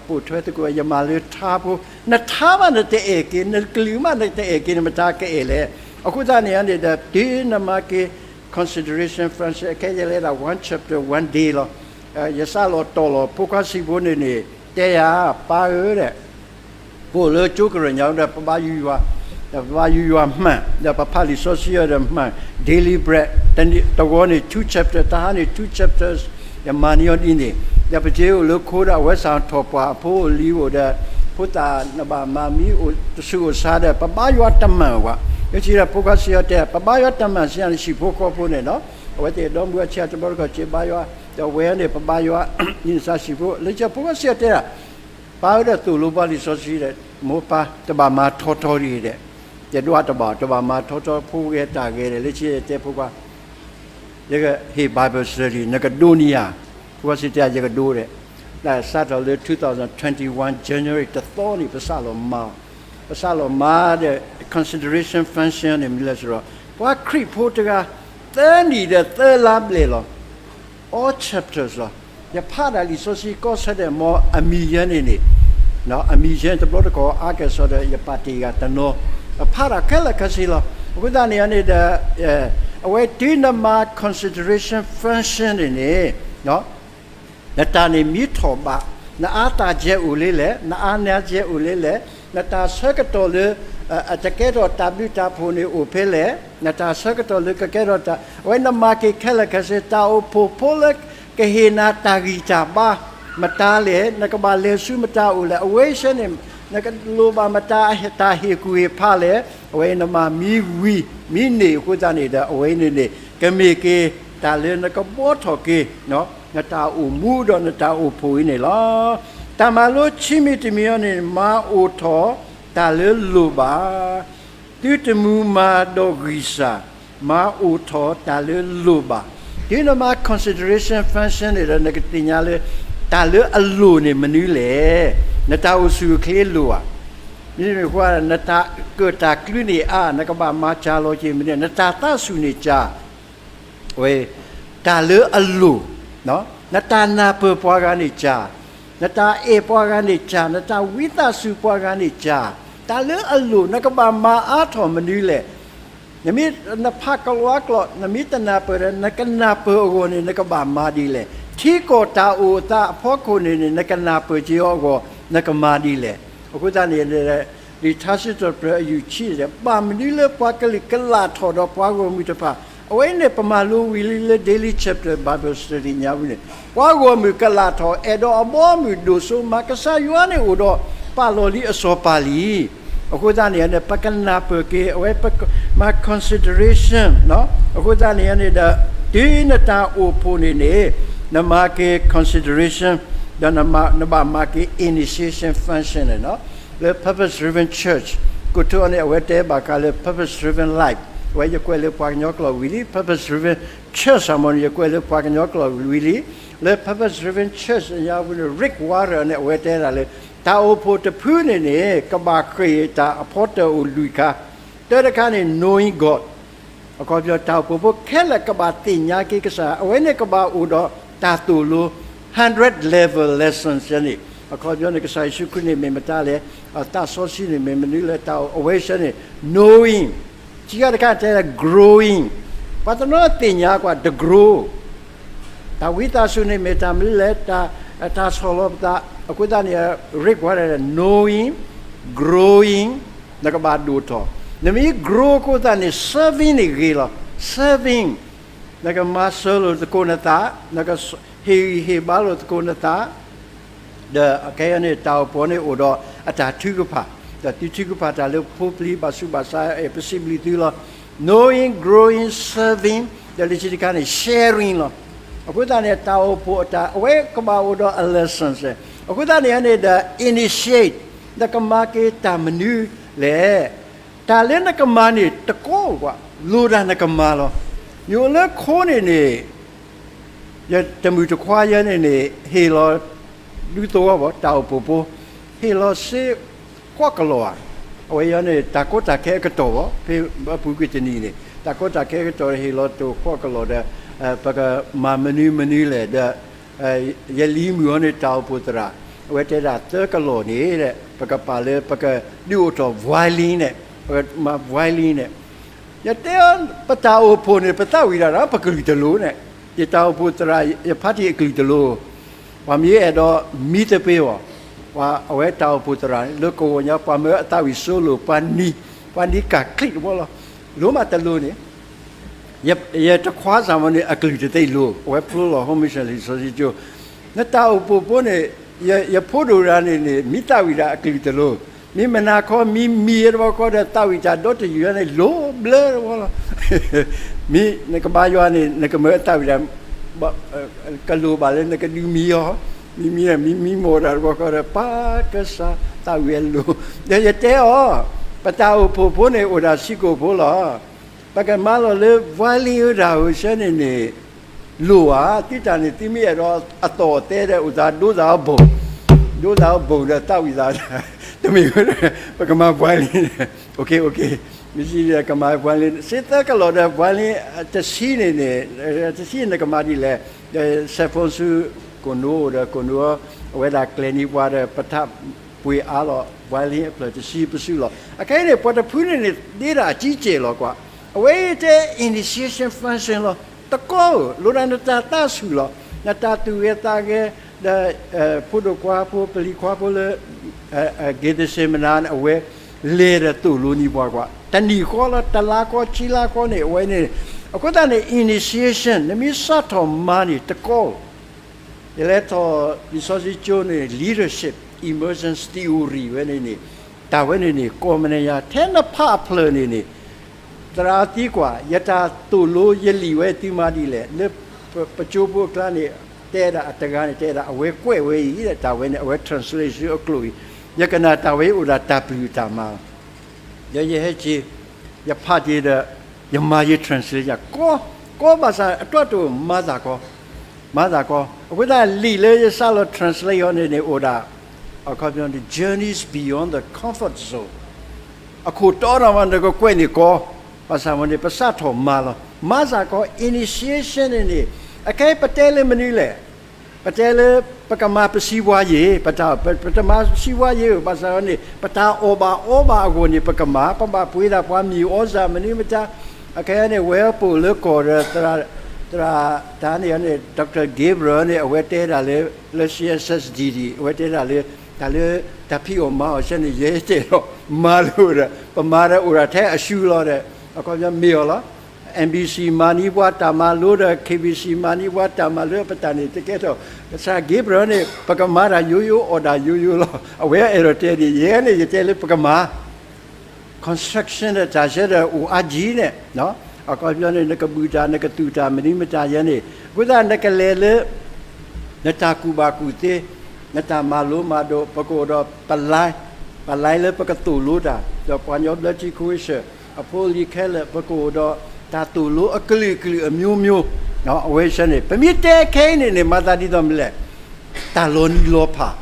ပိာ်ထွဲသကိးဝဲ, ယမၤလၢထါဖိ, နထါဘၣ်နတအဲၣ်က့ၤ, နကလုာ်မးနတအဲၣ်က့ၤ နမတၤကအဲၣ်လဲၣ်. အဃိသတးန့ၣ်န့ၣ်ဒီး တုၤနမၤက့ၤ consideration function အခဲယဲလဲဒၣ် one chapter one day လီၤ. ယစးလီၤတီၢ်လီၤ ဖိခွါဆံးဖိန့ၣ်န့ၣ်, တဲယၤ, ပၢ်ဧၢဒီး ပအိၣ်လၢကၠိကရၢၢ်ညါဒီး ပဘါယွၤ, ဒီးပဘါယွၤမှန်, ဒီးပဖးလံာ်စီဆှံအီၤဒီးမှန်, daily bread တဂီၤန့ၣ် two chapter, တဟါန့ၣ် two chapters, ယမၤန့ၢ်အီၤဒ်န့ၣ်, ဒီးပစ့အိၣ်လၢခိဒီး အဝဲစးထီၣ်ပှၢ်အဖိအိၣ်လံၤအိၣ်ဒီး, ဖိသၣ်နဘၣ်မၤမံအိၣ်တဆူးအိၣ်ဆါဒီး ပဘါယွၤတမၤဘၣ်. လၢခံဒီးဖိခွါဆံးအီၤတဲ ပဘါယွၤတမၤဆံးအန့ၣ် ဟံၣ်ဖိဃီဖိန့ၣ်လီၤ. အဝဲသ့ၣ်ဒီမုၢ်အဆံးအတဘျီတခီၣ်စ့ဘါယွၤ, ဒီးဝဲန့ၣ် ပဘါယွၤ, နံၣ်စၢ်ဟံၣ်ဖိ, လၢခံဖိခွါဆံးအီၤတဲဒၣ် ပၢ်ဧၢဒီးသိၣ်လိပှၤလံာ်စီဆှံဒီး, မိၢ်ပၢ်တဘၣ်မၤထီထီဒ်အံၤဒီး, ယဒွးတဘၣ် တဘၣ်မၤထီထီဖိဂဲၤတၢ်ဂဲၤဒီး လၢခံတဲဖိခွါ, ယကဟ့ၣ် Bible study နကဒိးန့ၢ်ယၤ, ဖိခွါဆံးတဲယကဒိးဒီး, ဒီးစးထီၣ်လၢ two thousand twenty-one January တသီန့ၣ် ပစးလီၤမၤ, ပစးလီၤမၤဒီး consideration function န့ၣ်မနုၤလဲၣ်စ့ၢ်ကီး, ပှၤခရံာ်ဖိတဂၤ, သၢနံၣ်ဒီးသၢလါဘျဲၣ်လီၤ. All chapters လီၤ. ယဖးဒၣ်လံာ်စီဆှံကီၢ်ဆၢဒဲး မ်အမံၤယဲန့ၣ်န့ၣ်, အမံၤယဲန့ၣ် တဘျီတခီၣ် အါကဲၣ်ဆိးဒီး ယပာ်တ့ၢ်ဂၤတနီၤ, အဖးဒၣ်ခဲလၢာ်ခဲဆ့လီၤ. အဃိသတးန့ၣ်န့ၣ်ဒီး, အဝဲတုၤနမၤ consideration function န့ၣ်န့ၣ်, နတၢ်န့ၣ်မံထီၣ်ဘး, နအါသးကဲအိၣ်လံလဲၣ်, နအါနါကဲအိၣ်လံလဲၣ်, နတၢ်ဆၢကတီၢ်လၢ အတကဲထီၣ်တၢ်ဘျုးတၢ်ဖှိၣ်န့ၣ်အိၣ်ဖဲလဲၣ်, နတၢ်ဆၢကတီၢ်လၢကကဲထီၣ်တၢ်, အဝဲနမၤက့ၤခဲလၢာ်ခဲဆ့ တၢ်အိၣ်ဖှိၣ်ဖိလၢကဟ့ၣ်နၤတၢ်ဂံၢ်တၢ်ဘါ, မတၤလဲၣ်, နကဘၣ်လဲၤဆူမတၤအိၣ်လဲၣ်, အဝဲဆဲန့ၣ်, နကလိၣ်ဘၣ်မတၤတၢ်ဟ့ၣ်ကူၣ်ဟ့ၣ်ဖးလဲၣ်, အဝဲနမၤမံဝံၤ, မံန့ၢ်အဃိသတးန့ၣ်ဒီး အဝဲန့ၣ်န့ၣ် ကမ့ၢ်က့ၤတၢ်လၢနကဘှီထီၣ်က့ၤ နတၢ်အိၣ်မူဒီးနတၢ်အိၣ်ဖှိၣ်အံၤန့ၣ်လီၤ. တၢ်မၤလိခံမံၤတမံၤအံၤန့ၣ် မၤအိၣ်ထီၣ်တၢ်လၢလိၣ်ဘၣ်, သုတမူမၤဒီးဂံၢ်စၢ်, မၤအိၣ်ထီၣ်တၢ်လၢလိၣ်ဘၣ်. တုၤနမၤ consideration function န့ၣ်ဒီး နကသ့ၣ်ညါလၢ တၢ်လၢအလိၣ်န့ၣ်မနုၤလဲၣ်. နတၢ်အိၣ်ဆူၣ်အိၣ်ချ့လိၣ်ဧါ. မ့မ့ၢ်ဃိ နတၢ်ကၢၣ်တၢ်ကျူန့ၣ်အါ, နကဘၣ်မၤစှၤလီၤက့ၤမနုၤ, နတၢ်သးဆူၣ်န့ၣ်စှၤ ဝဲ, တၢ်လၢအလိၣ်, နတၢ်နၢ်ပၢၢ်ပှၤဂၤန့ၣ်စှၤ, နတၢ်အဲၣ်ပှၤဂၤန့ၣ်စှၤ, နတၢ်ဝံသးစူၤပှၤဂၤန့ၣ်စှၤ, တၢ်လၢအလိၣ် နကဘၣ်မၤအါထီၣ်မနုၤလဲၣ်. နမ့ၢ်, နဖးကလီကလီ, နမ့ၢ်တနၢ်ပၢၢ်ဒီး နကနၢ်ပၢၢ်အဂီၢ်န့ၣ် နကဘၣ်မၤဒ်လဲၣ်. ထံကီၢ်တၢ်အိၣ်အသးအဖီခိၣ်န့ၣ်န့ၣ် နကနၢ်ပၢၢ်က့ၤအီၤအဂီၢ် နကမၤဒ်လဲၣ်. အဃိသတးန့ၣ် လံာ်ထါစံးထီၣ်ပတြၢၤအယူၢ်ဆံန့ၣ် ဘၣ်မနုၤလၢပှၤကလုာ်ကလၢ်ထီၣ်ဒီးပှၤဂီၢ်မုၢ်တဖၣ်, အဝဲန့ၣ်ပမၤလိဝံၤလံလၢ Daily Chapter Bible Study ညါဝံၤန့ၣ်, ပှၤဂီၢ်မုၢ်ကလၢ်ထီၣ် အဲၣ်ဒိးအဘီအမုၢ်ဒိၣ်စိမး ကစၢ်ယွၤန့ၣ်အိၣ်ဒီးပာ်လီၤလံအစီၤပၤလံ. အဃိသတးန့ၣ်န့ၣ် ပကနၢ်ပၢၢ်က့ၤ အဝဲပကမၤ consideration, အဃိသတးန့ၣ်န့ၣ်ဒီး တုၤနတၢ်အိၣ်ဖှိၣ်န့ၣ်န့ၣ် နမၤက့ၤ consideration ဒီးနဘၣ်မၤက့ၤ initiation function န့ၣ်လီၤ. လၢ Purpose Driven Church ကိးထီၣ်အီၤန့ၣ် အဝဲတဲဘၣ်ဃးလၢ Purpose Driven Life, အဝဲယကွဲးလၢပှၤကညီကျိာ်ဝံၤလံ. Purpose Driven Church အမ့ၢ်န့ၣ် ယကွဲးလၢပှၤကညီကျိာ်ဝံၤလံ. လၢ Purpose Driven Church အညါပူၤန့ၣ် Rick Warren န့ၣ် အဝဲတဲဒၣ်လၢ တၢ်အိၣ်ဖှိၣ်တဖုန့ၣ်န့ၣ် ကဘၣ်ဃ့ၢ်တၢ်အဖီတၢၣ်အိၣ်လွံၢ်ခါ, တၢတခါန့ၣ် knowing God, အခီပညီတၢ်အိၣ်ဖှိၣ်ဖိခဲလၢာ်ကဘၣ်သ့ၣ်ညါက့ၤကစၢ်, အဝဲန့ၣ်ကဘၣ်အိၣ်ဒီးတၢ်သိၣ်လိ hundred level lessons န့ၣ်, အခီပညီန့ၣ် ကစၢ်ယ့ၣ်ၡူးခရံာ်န့ၣ်မ့ၢ်မတၤလဲၣ်, သးစီဆှံန့ၣ်မ့ၢ်မနုၤလဲၣ်, တၢ်အိၣ်အဝဲဆဲန့ၣ် knowing, ခံခါတခါတဲ growing, ပှၤတနီၤသ့ၣ်ညါကွၢ် တ grow တၢ်ဝံသးစူၤန့ၣ်မ့ၢ်တၢ်မနုၤလဲၣ်, တၢ်ဆီၣ်လီၤပသး, အဃိသတးန့ၣ် Rick Warren knowing, growing, နကဘၣ်ဒိၣ်ထီၣ်, နမ့ၢ် grow အဃိသတးန့ၣ် serving န့ၣ်ဂ့ၤလီၤ. serving, နကမၤစၢၤလိာ်သကိးနသး, နကဟ့ၣ်ဂံၢ်ဟ့ၣ်ဘါလိာ်သကိးနသး, ဒီးခဲအံၤန့ၣ် တၢ်အိၣ်ဖှိၣ်န့ၣ်အိၣ်ဒီးအတၢ်ထုကဖၣ်, ဒီးသုထုကဖၣ်တၢ်လၢဖိပျံၤဘၣ်ဆူးဘၣ်ဆါ, ပစံးဘျုးသုလီၤ. Knowing, growing, serving, ဒီးလၢခံတခါန့ၣ် sharing လီၤ. အဃိသတးန့ၣ် တၢ်အိၣ်ဖှိၣ်အတၢ် အဝဲကဘၣ်အိၣ်ဒီးအ lessons အဃိသတးန့ၣ်န့ၣ်ဒီး initiate, နကမၤက့ၤတၢ်မနုၤလဲၣ်. တၢ်လၢနကမၤန့ၣ်တကီဧါ, လိၣ်တၢ်နကမၤလီၤ. ယအိၣ်လၢခိန့ၣ်န့ၣ် ယတမုၣ်တခွါယဲန့ၣ်န့ၣ် ဟ့ၣ်လီၤ ဒူသဝီဘၣ် တၢ်အိၣ်ဖှိၣ်ဖိ, ဟ့ၣ်လီၤစ့ကွီၢ်ကလီၤဧါ. အဝဲယဲန့ၣ် တၢ်ကီတၢ်ခဲအကတီၢ်ဘၣ် ဖဲအပူၤကွံာ်တနံၤန့ၣ် တၢ်ကီတၢ်ခဲအကတီၢ် ဟ့ၣ်လီၤတိၢ်ကွီၢ်ကလီၤဒီး ပကမၤမနုၤမနုၤလဲၣ်ဒီး ယလံၤမုၣ်အီၤန့ၣ် တၢ်အိၣ်ဖှိၣ်သရၣ်, အဝဲတဲဒၣ်သၢကလီၢ်န့ၣ် ပကပာ်လၢပကဒုးအိၣ်ထီၣ် violin န့ၣ်, ပကမၤ violin န့ၣ်. ယတဲအီၤ ပတၢ်အိၣ်ဖှိၣ်န့ၣ် ပသးဝံၣ်ဒၣ်ဒီး ပကလုၢ်တလိၤန့ၣ်, ယတၢ်အိၣ်ဖှိၣ်သရၣ် ယဖါတံၢ်အကလုၢ်တလိၤ, ပှၤမ့ၢ်အဲၣ်ဒိးမံသပ့ၤအီၤ, ပှၤအဝဲတၢ်အိၣ်ဖှိၣ်သရၣ်န့ၣ် လၢကဝီၤညါ ပှၤမၢအသးဝံၣ်စိလိၤ ပှၤနံၤ, ပှၤနံၤကၢ်ချံးတဘီလီၤ. လိၤမးတလိၤန့ၣ် ယတခွါစၢ်မီၤန့ၣ် အကလုၢ်တသ့လိၤ, အဝဲဖျိလီၤ ဟိမုၢ်ဆၢလံာ်စီဆှံကၠိ, နတၢ်အိၣ်ဖှိၣ်ဖိန့ၣ် ယဖိဒိၣ်တဂၤန့ၣ်န့ၣ် မံသးဝံၣ်ဒၣ်အကလုၢ်တလိၤ, မ့ၢ်မုၢ်နၤခီ မံမံတဘျီဃီဒီး သးဝံၣ်တၢ်ဒီတယုၢ်န့ၣ် လိၤဘျၢတဘီလီၤ. မ့ၢ်နကဘါယွၤန့ၣ် နကမၢအသးဝံၣ်ဒၣ် ကလိၣ်ဘၣ်လၢနကဒုးမံအီၤ, မံမံ မံမံမီၢ်တၢ်တဘျီဃီဒီး ပၢ်ကစၢ်သးဝံၣ်အလိၤ, ဒီးယတဲအီၤ, ပတၢ်အိၣ်ဖှိၣ်ဖိန့ၣ် အိၣ်ဒၣ်ဆံကိၣ်ဖိလီၤ. ပကမၤလီၤလၢ violin ဝဲဒၣ်ဧိၤဆၢန့ၣ်န့ၣ် လိၣ်ဧါ, သုတၢ်န့ၣ်သုမ့ၢ်အဲၣ်ဒိးအသီၣ်အသဲဒီး အိၣ်သးဒိသးအဘိၣ်, ဒိသးအဘိၣ်ဒီးသးဝံၣ်သး, တမ့ၢ်ဝဲ, ပကမၤ violin, မ့ၢ်စံးကမၤ violin စ့သၢကလီၢ်ဒီး violin တဆံန့ၣ်န့ၣ်, တဆံနကမၤဒ်လဲၣ်, ဒီး saxophone ဆူ ကိၣ်နိအိၣ်ဒီး ကိၣ်နိအဝဲဒၣ်ကျဲၤန့ၢ်ပှၤဒီး ပထးပှ့ၤအါလီၤ violin အဖျၢၣ်တဆံပစုလီၤ. အခဲအံၤန့ၣ် ပှၤတဖုန့ၣ်န့ၣ် ဒ့ဒၣ်အကံကဲၢ်လီၤကွၢ်, အဝဲတဲ initiation function လီၤ. တကီဧိၤ လိၣ်ဒၣ်နတၢ်သးဆူၣ်လီၤ. နတၢ်သူၣ်ဂဲၤသးဂဲၤ, ဒီး ဖိဒိၣ်ခွါဖိ ပလံၤခွါဖိလၢ က့ၤသစ့မနၤန့ၣ် အဝဲလဲၤဒီးသိၣ်လိနံၤပှၤကွၢ်, တနံၣ်ဃီလီၤ တလါဃီ ခံလါဃီန့ၣ် အဝဲန့ၣ်, အဃိသတးန့ၣ် initiation နမ့ၢ်စးထီၣ်မၤန့ၣ်တကီဧိၤ ယလဲၤထီၣ်လံာ်စီဆှံကၠိန့ၣ် leadership emergence theory ဝဲန့ၣ်န့ၣ်, တၢ်ဝဲန့ၣ်န့ၣ် ကီမနယါ ထဲနဖးအဖျၢၣ်န့ၣ်န့ၣ်, သရၣ်သံကွၢ် ယတၢ်သိၣ်လိယလံာ်ဝဲသုမၤဒ်လဲၣ်, လၢပကၠိဖိအကျါန့ၣ် တဲဒၣ်အတဂၤန့ၣ် တဲဒၣ်အဝဲကွဲးဝဲအံၤ တၢ်ဝဲန့ၣ် အဝဲ translation အကျိာ်အံၤ, ယကနၣ်တၢ်ဝဲအံၤအိၣ်ဒၣ်တၢ်ပျုၢ်တၢ်မၤလီၤ. ဒီးယဟဲက့ၤ, ယဖးက့ၤဒီး ယမၤယ translate ယၤ, ကီ, ကီဘၣ်ဆၣ်အတီၢ်တအိၣ် မၤသးကီ, မၤသးကီ, အဃိသတးလံာ်လၢယစးလီၤ translate အီၤန့ၣ်န့ၣ် အိၣ်ဒၣ်, အခီပညီန့ၣ် Journeys Beyond the Comfort Zone, အခိၣ်တီနီၢ်မး နကကွဲးန့ၣ်ကီ, ဘၣ်ဆၣ်မ့ၢ်န့ၣ် ပစးထီၣ်မၤလီၤ, မၤသးကီ initiation န့ၣ်န့ၣ်, အခဲအံၤပတဲလၢမနုၤလဲၣ် ပတဲလၢ ပကမၤပစံးဝါယ့ၤ, ပတၢ်, ပတမၤစံးဝါယ့ၤဧိၤ, ဘၣ်ဆၣ်န့ၣ် ပတၢ်အီၣ်ဘၣ်အီဘၣ်အဂီၢ်န့ၣ် ပကမၤ, ပဘၣ်ပှ့ၤဒၣ်ပှၤမံၤအီစၢ်မနုၤမတၤ, အခဲအံၤန့ၣ် ဝဲပိာ်လၢကီၢ်ဒီး သရၣ်, သရၣ်တၢ်န့ၣ်န့ၣ် Doctor Gabriel န့ၣ် အဝဲတဲဒၣ်လၢ, လၢ C S S D D အဝဲတဲဒၣ်လၢ, တၢ်လၢ, တၢ်ဖံးအီၣ်မၤအီၣ်ဆၢန့ၣ် ယဲတဲဒီး, မၤလိဒီး ပမၤဒီးအိၣ်ဒၣ်ထဲအစုလီၤဒီး, အခီပညီမ့ၢ်အီၤလီၤ. M B C မၤန့ၢ်ပှၤတၢ်မၤလိဒီး K B C မၤန့ၢ်ပှၤတၢ်မၤလိ ပတၢ်န့ၣ်တကဲထီၣ်, ကစၢ် Gabriel န့ၣ် ပကမၤတၢ်ယိယိ အီၣ်တၢ်ယိယိလီၤ. အဝဲအဲၣ်ဒိးတဲဒ်ယဲန့ၣ် ယတဲလၢပကမၤ construction ဒီးတၢ်ဆၢဒီးအိၣ်အါကံန့ၣ်, အခီပညီန့ၣ် နကဘူၣ်တၢ် နကသူၣ်တၢ်မနုၤမတၤယဲန့ၣ်, အဃိသတးနကလဲၤလၢ နတၢ်ကူၣ်ဘၣ်ကူၣ်သ့, နတၢ်မၤလိမၤဒိး ပကအိၣ်ဒီးပ line, ပ line လၢပကသိၣ်လိတၢ်, ဒီးပှၤကညီဘျၢထံခဝ့ၡၢၣ် အဖိအလံၤခဲလၢာ် ပကအိၣ်ဒီးတၢ်သိၣ်လိအကလုာ်ကလုာ်အမျိုးမျိုး, အဝဲဆၢန့ၣ် ပမ့ၢ်တဲခဲအံၤန့ၣ်န့ၣ် မၤသးဒ်သိးမနုၤလဲၣ်, တၢ်လီၤနံၤလီၤဖး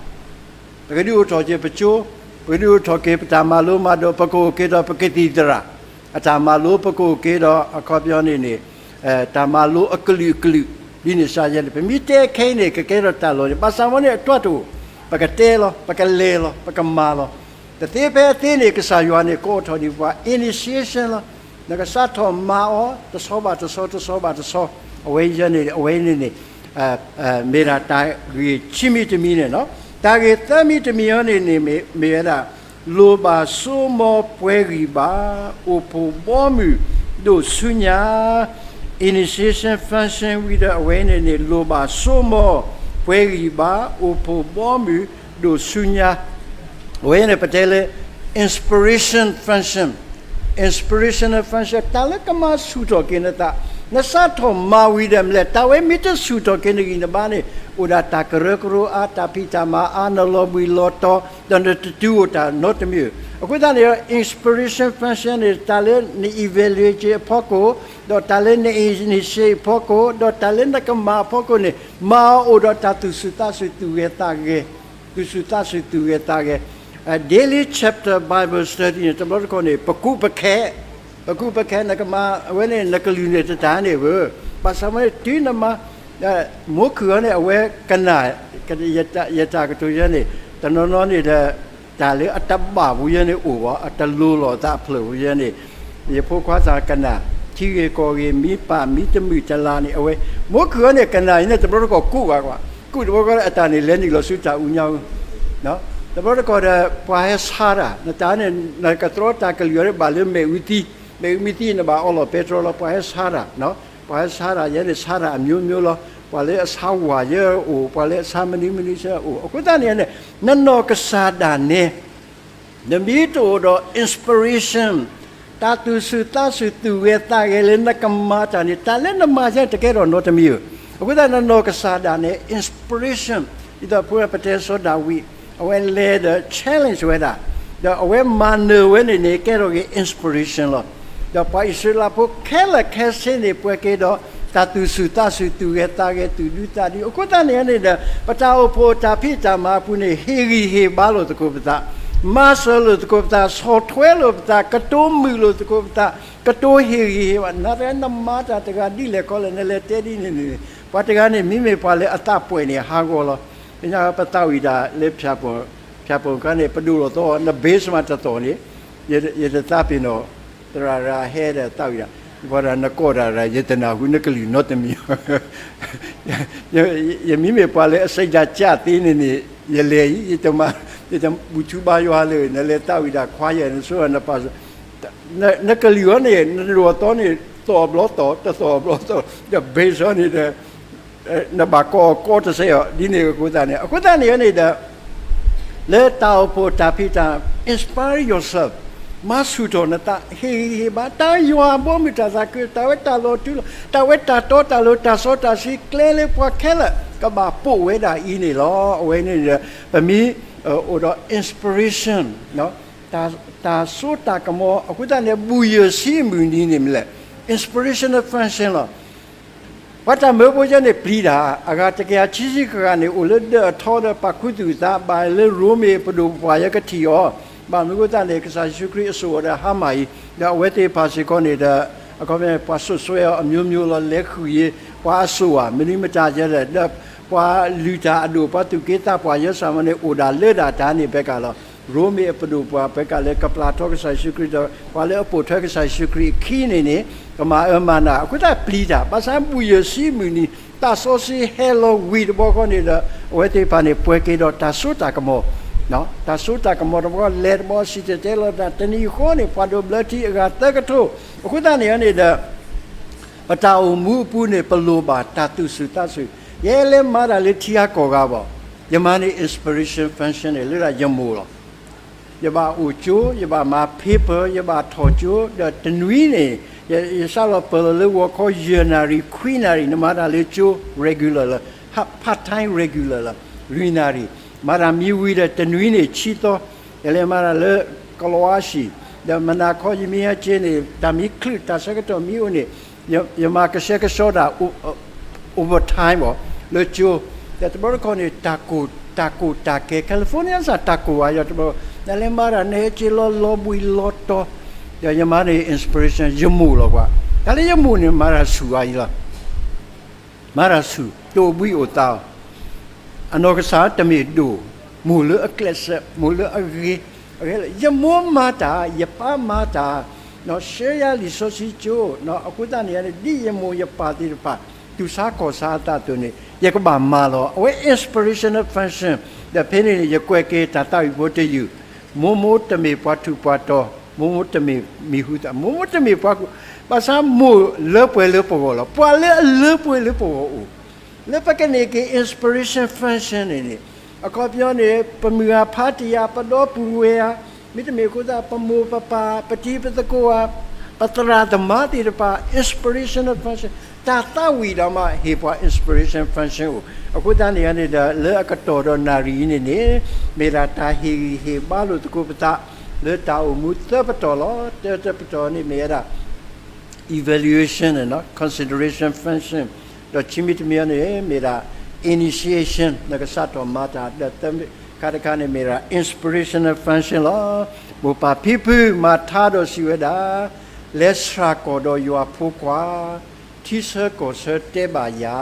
ပကဒုးအိၣ်ထီၣ်က့ၤပကၠိ, ပကဒုးအိၣ်ထီၣ်က့ၤပတၢ်မၤလိမၤဒိး, ပကအိၣ်က့ၤဒီးပကသံၣ်သရၣ်, အတၢ်မၤလိ ပကအိၣ်က့ၤဒီးအခီပညီန့ၣ်န့ၣ်, တၢ်မၤလိအကလုာ်ကလုာ်, ဒ်န့ၣ်စ့ၢ်ကီးန့ၣ် ပမ့ၢ်တဲခဲအံၤန့ၣ် ကကဲထီၣ်တၢ်လီၤန့ၣ်, ဘၣ်ဆၣ်မ့ၢ်န့ၣ် အတီၢ်တအိၣ်, ပကတဲလီၤ, ပကလဲၤလီၤ, ပကမၤလီၤ. တသ့ဖဲအသ့န့ၣ် ကစၢ်ယွၤန့ၣ် ကအိးထီၣ်ဒံးပှၤ initiation လီၤ. နကစးထီၣ်မၤအီၤ တဆီဘၣ်တဆီ တဆီဘၣ်တဆီ, အဝဲန့ၣ်, အဝဲန့ၣ်န့ၣ် မ့ၢ်ဒၣ်တၢ်ဂ့ၢ်ခံမံၤတမံၤန့ၣ်လီၤ. တၢ်ဂ့ၢ်သၢမံၤတမံၤအံၤန့ၣ်န့ၣ် မ့ၢ်ဝဲဒၣ် လိၣ်ဘၣ်စိမိၤပှဲၤဂံၢ်ဘါ, အိၣ်ဖှိၣ်ဘီမုၢ်, ဒိၣ်ဆူညါ initiation function ဝံၤဒီး အဝဲန့ၣ်န့ၣ် လိၣ်ဘၣ်ဆိကမိၣ် ပှဲၤဂံၢ်ဘါ အိၣ်ဖှိၣ်ဘီမုၢ် ဒိၣ်ဆူညါ အဝဲန့ၣ်ပတဲလၢ inspiration function, inspirational function တၢ်လၢကမၤဆူၣ်ထီၣ်က့ၤနသး, နစးထီၣ်မၤဝံၤဒီးမလဲၣ် တၢ်ဝဲမ့ၢ်တဆူၣ်ထီၣ်က့ၤနဂံၢ်နဘါန့ၣ် အိၣ်ဒၣ်တၢ်ကရၢကရိအါ တၢ်ဖံးတၢ်မၤအါ နလီၤဘှံးလီၤတီၤ ဒီးနတတုၤအိၣ်တၢ်နီတမံၤ. အဃိသတးန့ၣ် inspiration function န့ၣ် တၢ်လၢန evaluate အဖီခိၣ်, ဒီးတၢ်လၢန initiate အဖီခိၣ်, ဒီးတၢ်လၢနကမၤအဖီခိၣ်န့ၣ် မၤအီၤအိၣ်ဒီးတၢ်သူၣ်ဆူၣ်သးဆူၣ်သူၣ်ဂဲၤသးဂဲၤ, သူၣ်ဆူၣ်သးဆူၣ်သူၣ်ဂဲၤသးဂဲၤ. Daily chapter Bible study န့ၣ် တဘျီတခီၣ်န့ၣ် ပကူးပခဲ, ပကူးပခဲ နကမၤဝဲန့ၣ် နကလုၢ်န့ၣ်တတၢ်န့ၣ်ဘၣ်. ဘၣ်ဆၣ်မ့ၢ်န့ၣ် တုၤနမၤ မိၢ်ခုၣ်အီၤန့ၣ် အဝဲကနၣ် ယတၢ်ကတိၤယဲန့ၣ် တနီၤနီၤန့ၣ်ဒီး တၢ်လၢအတဘၣ်ပူၤယဲန့ၣ်အိၣ်ဘၣ် အတလိၤလိာ်သးအဖျၢၣ်ပူၤယဲန့ၣ် ယဖိခွါသးကနၣ် ထံဂ့ၢ်ကီၢ်ဂ့ၢ် မ့ၢ်ပာ်မ့ၢ်တမုာ်တလၤန့ၣ် အဝဲ မိၢ်ခုၣ်အီၤန့ၣ် ကနၣ်အံၤန့ၣ် တဘျီတခီၣ်ကူးဘၣ်ကွၢ် ကူးတဘျီတခီၣ်အတၢ်န့ၣ် လဲၤနုာ်လီၤဆူတၢ်အူညါအူ တဘျီတခီၣ်ဒီး ပှၤဟဲဆါတၢ် နတၢ်န့ၣ် နကတြီတၢ်ကလုၢ်အီၤန့ၣ် ဘၣ်လၢမ့ၣ်အူသံ, မ့ၣ်အူမ့ၢ်သံ နဘၣ်အီလီၤပဲတြီလီၤ ပှၤဟဲဆါတၢ်, ပှၤဟဲဆါတၢ် ယဲန့ၣ် ဆါတၢ်အမျိုးမျိုးလီၤ. ပှၤလၢအဆါဝၣ်ယဲအိၣ်, ပှၤလၢအဆါမနုၤမနုၤဆဲအိၣ်. အဃိသတးန့ၣ်န့ၣ် နနီၢ်ကစၢ်ဒၣ်နဲ နမ့ၢ်တအိၣ်ဒီး inspiration တၢ်သူၣ်ဆူၣ်သးဆူၣ်သူၣ်ဂဲၤသးဂဲၤလၢနကမၤတၢ်န့ၣ် တၢ်လၢနမၤယဲတကဲထီၣ်နီတမံၤဧိၤ. အဃိသတးနနီၢ်ကစၢ်ဒၣ်နဲ inspiration ဒ်သိးဖိပတဲစီၤဒၤဝံး အဝဲလဲၤဒီး challenge ဝဲဒၣ်, ဒီးအဝဲမၤနၢၤဝဲန့ၣ်န့ၣ် ကဲထီၣ်က့ၤ inspiration လီၤ. ဒီးပှၤအံၣ်စရ့လးဖိခဲလၢာ်ခဲဆ့န့ၣ် ပှဲၤက့ၤဒီး တၢ်သူၣ်ဆူၣ်သးဆူၣ်သူၣ်ဂဲၤသးဂဲၤ သူၣ်ဒူသးဒူ. အဃိသတးန့ၣ်န့ၣ်ဒီး ပတၢ်အိၣ်ဖှိၣ်တၢ်ဖံးတၢ်မၤအပူၤန့ၣ် ဟ့ၣ်ဂံၢ်ဟ့ၣ်ဘါလိာ်သကိးပသး, မၤစၢၤလိာ်သကိးပသး, ဆီၣ်ထွဲလိာ်ပသး, ကတိၤမုာ်လိာ်သကိးပသး, ကတိၤဟ့ၣ်ဂံၢ်ဟ့ၣ်ဘါ, နသ့နမၤတၢ်တဂၤဒ်လဲၣ်ခီလဲၣ် နလဲၤတဲဒ်န့ၣ်န့ၣ်, ပှၤတဂၤန့ၣ် မ့မ့ၢ်ပှၤလၢအသးပှဲၤန့ၣ် ဟးဂီၤလီၤ. သ့ၣ်ညါပသးဝံၣ်တၢ်လၢ ဖၠၣ်ပိၣ်ခါန့ၣ် ပဒိၣ်လီၤသီ န base မးတသီၣ်န့ၣ်, ယတသးပ့ၤနီၣ်, သရၣ်ရၣ်ဟဲဒီးသးဝံၣ်တၢ်, ပှၤတဂၤနကိးတၢ်ရၣ် ယတနၢ်ဟူနကလုၢ်နီတမံၤ ယမ့မ့ၢ်ပှၤလၢအစံးတၢ်ကၢ်သ့န့ၣ်န့ၣ် ယလဲၤအံၤ, ယတဘူၣ်ထူဘါယွၤလၢ နလဲၤသးဝံၣ်တၢ်ခွါယဲၢ် နဆိနပာ်စၢၤ, နကလုၢ်အီၤန့ၣ် နဒိၣ်အသီန့ၣ် သီၣ်ဘျီသီၣ် တသီၣ်ဘျီသီၣ် ဒီး base အီၤန့ၣ်ဒီး နဘၣ်ကိးအီၤကိးတစဲးအီၤ ဒ်န့ၣ်အဃိသတးန့ၣ်, အဃိသတးန့ၣ်န့ၣ်ဒီး လၢတၢ်အိၣ်ဖှိၣ်တၢ်ဖံးတၢ် inspire yourself, မၤဆူၣ်ထီၣ်နသး ဟ့ၣ်ဂံၢ်ဟ့ၣ်ဘါ တၢ်ယွၤဘီမုၢ်တၢ်သးခု တၢ်ဝဲတၢ်လီၤတူာ်လီၤ တၢ်ဝဲတၢ်တီတၢ်လိၤ တၢ်စီတၢ်ဆှံ ကျဲလၢပှၤခဲလၢာ် ကဘၣ်ပိာ်ဝဲဒၣ်အံၤန့ၣ်လီၤ. အဝဲန့ၣ်ဒီး ပမ့ၢ်အိၣ်ဒီး inspiration တၢ်စိတၢ်ကမီၤ အဃိသတးန့ၣ် ဘုၣ်ယိၣ်ဆံးမုၢ်နံၤန့ၣ်မ့ၢ်လဲၣ် inspirational function လီၤ. ပှၤတၢ်မၢဖိယဲန့ၣ်ပျံၤတၢ် အဂၤတကယၤခံဆံဃၣ်ဃၣ်န့ၣ် အိၣ်လၢဒၢးအထီဒီးပာ်ခူသူၣ်အသး ဘၣ်လၢရိမ့ၤအပဒိၣ်ပပှၢ်ယဲကထံၣ်အီၤ, ဘၣ်မနုၤအဃိသတးန့ၣ် ကစၢ်ယ့ၣ်ၡူးခရံာ်အစိၣ်အီၤဒီးဟါမၢ်အံၤ ဒီးအဝဲသ့ၣ်တဖၣ်စ့ၢ်ကီးန့ၣ်ဒီး အခီပညီ ပှၤစိာ်ဆှၢအီၤအမျိုးမျိုးလီၤ လဲၤဃုာ်ယဲ ပှၤအစိၣ်ဧါ မနုၤမတၤယဲဒီး ဒီးပှၤလုၢ်တၢ်အဒိၣ် ပှၤသူၣ်က့သးပှၢ်ယဲစ့ၢ်မီၤန့ၣ် အိၣ်ဒၣ်လၢဒၣ်တၢ်န့ၣ် ပကလီၤ ရိမ့ၤအပဒိၣ်ပှၤ ပကလၢကပျၢ်ထီကစၢ်ယ့ၣ်ၡူးခရံာ်ဒီး ပှၤလၢအပိာ်ထွဲကစၢ်ယ့ၣ်ၡူးခရံာ်အခံန့ၣ်န့ၣ် ကမၤအၢမၤနး အဃိသတးပျံၤတၢ် ဘၣ်ဆၣ်ဘုၣ်ယိၣ်ဆံးမုၢ်နံၤ သးစီဆှံဟဲလီၤဝံၤတဘျီဃီန့ၣ်ဒီး အဝဲသ့ၣ်တဖၣ်န့ၣ် ပှဲၤက့ၤဒီးတၢ်စိတၢ်ကမီၤ တၢ်စိတၢ်ကမီၤတဘျီဃီ လဲၤတဘျီ စံၣ်တဲၤတဲလီၤတၢ် တနံၤအဃီန့ၣ် ပှၤဒိးဘျၢထံအဂၤသၢကထိ အဃိသတးန့ၣ်န့ၣ်ဒီး ပတၢ်အိၣ်မူအပူၤန့ၣ် ပလိၣ်ဘၣ်တၢ်သူၣ်ဆူၣ်သးဆူၣ်, ယဲလဲၤမၤတၢ်လၢထံဂၤကီၢ်ဂၤဘၣ်, ယမၤန့ၢ် inspiration function န့ၣ် လၢဒၣ်ယမိၢ်လီၤ. ယဘၣ်အိၣ်ကၠိ, ယဘၣ်မၤ paper, ယဘၣ်ထီၣ်ကၠိ, ဒီးတနွံန့ၣ် ယစးလီၤပၢၢ်လီၤလၢဂီၤခီယဲၢ်နၣ်ရံၣ် ခွံနၣ်ရံၣ် နမၤတၢ်လၢကၠိ regular လၢ part time regular လၢ လွံၢ်နၣ်ရံၣ်, မၤတၢ်မံဝံၤဒီးတနွံန့ၣ် ဆံသီ, ယလဲၤမၤတၢ်လၢကလီအါဆံၣ်, ဒီးမုၢ်နၤခီယမ့ၢ်ဟဲက့ၤန့ၣ် တၢ်မံချုး တၢ်ဆၢကတီၢ်မံအိၣ်န့ၣ် ယမၤကဆှဲကဆှီတၢ် overtime ဘၣ် လၢကၠိ, ဒီးတဘျီတခီၣ်န့ၣ် တၢ်ကိၢ်တၢ်ကဲ California စ့ၢ်တၢ်ကိၢ်ဘၣ်ယၤတဘျီ, နလဲၤမၤတၢ် နဟဲက့ၤလီၤလီၤဘှံးလီၤတီၤ, ဒီးယမၤန့ၢ် inspiration ယမိၢ်လီၤကွၢ်, တၢ်လၢယမိၢ်န့ၣ် မၤတၢ်ဆူၣ်အါအံၤလီၤ မၤတၢ်ဆူၣ် တအိၣ်ဘှံးအိၣ်သါ, အနီၢ်ကစၢ်တမ့ၢ်ဒိၣ်, မိၢ်လၢအကျဲးစၢး မိၢ်လၢအဂ့ၤ, အဂ့ၢ်လၢ ယမိၢ်မၤတၢ် ယပၢ်မၤတၢ်, ဆှၢယၤလံာ်စီဆှံကၠိ, အဃိသတးန့ၣ် ဒ်ယမိၢ်ယပၢ်သ့ၣ်တဖၣ် သူၣ်ဆါခီၣ်ဆါအသးအသိးန့ၣ် ယကဘၣ်မၤလီၤ. အဝဲ inspirational function ဒီးဖဲန့ၣ်န့ၣ် ယကွဲးက့ၤတၢ်သးဝံၣ်ဖိတယုၢ်, မိၢ်မိၢ်တမ့ၢ်ပှၤထူးပှၤတီၤ, မိၢ်မိၢ်တမ့ၢ်မံၤဟူသၣ်, မိၢ်မိၢ်တမ့ၢ်ပှၤ ဘၣ်ဆၣ်မိၢ်လၢပှဲၤလၢပဂီၢ်လီၤ. ပှၤလၢအလၢပှဲၤလၢပဂီၢ်အိၣ်, လၢပကန့ၢ်က့ၤ inspiration function န့ၣ်န့ၣ်, အခီပညီန့ၣ် ပမုၢ်ဂၤဖးတယၤ ပဒီပုၢ်ဝဲၢ်ဧါ, မ့တမ့ၢ်အဃိသတး ပမိၢ်ပပၢ် ပတံၤပသကိးဧါ, ပသရၣ်သမါသ့ၣ်တဖၣ် inspirational function တၢ်သးဝံၣ်ဒီးမး ဟ့ၣ်ပှၤ inspiration function အိၣ်. အဃိသတးန့ၣ်န့ၣ်ဒီး လၢအကတီၢ်ဒီးနၣ်ရံၣ်အံၤန့ၣ်န့ၣ် မ့ၢ်ဒၣ်တၢ်ဟ့ၣ်ဂံၢ်ဟ့ၣ်ဘါလိာ်သကိးပသး လၢတၢ်အိၣ်မူသၢပတီၢ်လီၤ. တၢတပတီၢ်န့ၣ်မ့ၢ်ဝဲဒၣ် evaluation န့ၣ် consideration function ဒီးခံမံၤတမံၤန့ၣ် မ့ၢ်ဒၣ် initiation နကစးထီၣ်မၤတၢ် ဒီးသၢခါတခါန့ၣ် မ့ၢ်ဒၣ် inspirational function လီၤ. မိၢ်ပၢ်ဖံဖုမၤထါဒီးစံးဝဲဒၣ်, လဲၤဆှၢကီၢ်ဒီးယွၤဖိခွါ, ထံဆၢကီၢ်ဆၢတဲဘၣ်ယၤ.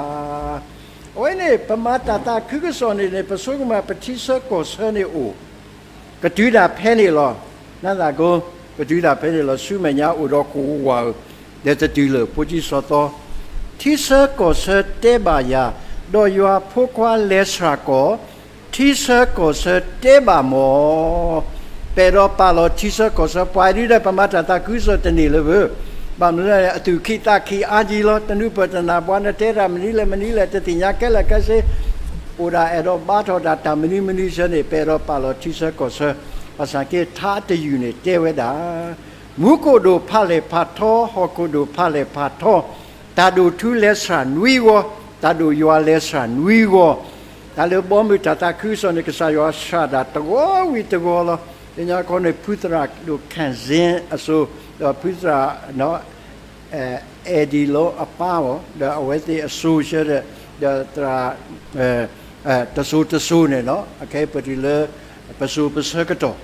အဝဲန့ၣ် ပမၤတၢ်သးခုကစီၣ်န့ၣ်န့ၣ် ပဆိကမိၣ်ပထံဆၢကီၢ်ဆၢန့ၣ်အိၣ် ကတုၤဒၣ်ဖဲန့ၣ်လီၤ. နသးကိ, ကတုၤဒၣ်ဖဲန့ၣ်လီၤ. ဆူမဲာ်ညါအိၣ်ဒီးကိးဝၤဧၢ, ဒီးတတုၤလၢဖိဆံဆီသီ, ထံဆၢကီၢ်ဆၢတဲဘၣ်ယၤ, ဒီးယွၤဖိခွါလဲၤဆှၢကီၢ်, ထံဆၢကီၢ်ဆၢတဲဘၣ်မီၢ်. ပအဲၣ်ဒိးပာ်လီၤထံဆၢကီၢ်ဆၢ ပှၤဒုဒီး ပမၤတၢ်သးခုကစီၣ်တန့ၢ်လၢၤဘၣ်. ဘၣ်မနုၤလဲၣ် အသူၣ်ခံသးခံအါကံလီၤ. တနုာ်ပၢၢ်တနၢ်ပှၤ နတဲတၢ်မနုၤလဲၣ်မနုၤလဲၣ် တသ့ၣ်ညါခဲလၢာ်ခဲဆ့ အိၣ်ဒၣ်အဲၣ်ဒိးဘါထီၣ်ဒၣ်တၢ်မနုၤမနုၤဆၢန့ၣ် ပအဲၣ်ဒိးပာ်လီၤထံဆၢကီၢ်ဆၢ. ဘၣ်ဆၣ်က့ထါတယုၢ်န့ၣ်တဲဝဲဒၣ်, မူခိၣ်ဒိၣ်ဖးလဲၢ်ဖးထီ, ဟီၣ်ခိၣ်ဒိၣ်ဖးလဲၢ်ဖးထီ, တၢ်ဒိၣ်ထူလဲၤဆှၢနွံဂီၤ, တၢ်ဒိၣ်ယွၤလဲၤဆှၢနွံဂီၤ. တၢ်လၢဘီမုၢ်တၢ်သးခုကစီၣ်န့ၣ် ကစၢ်ယွၤဆှၢဒၣ်တဂီၤဝံၤတဂီၤလီၤ. လၢညါခီန့ၣ် ဖုသရၣ်ဒိၣ် Kanzan အစိၤ, ဒီးဖုသရၣ် အဲၣ်ဒံးလီအပၢ်အီၤ ဒီးအဝဲသ့ၣ်အစိၤဆၢဒီး ဒီးသရၣ် တစိၤတစိၤန့ၣ်လီၤ. အခဲအံၤပတုၤလၢ ပစိၤပဆၢကတီၢ်,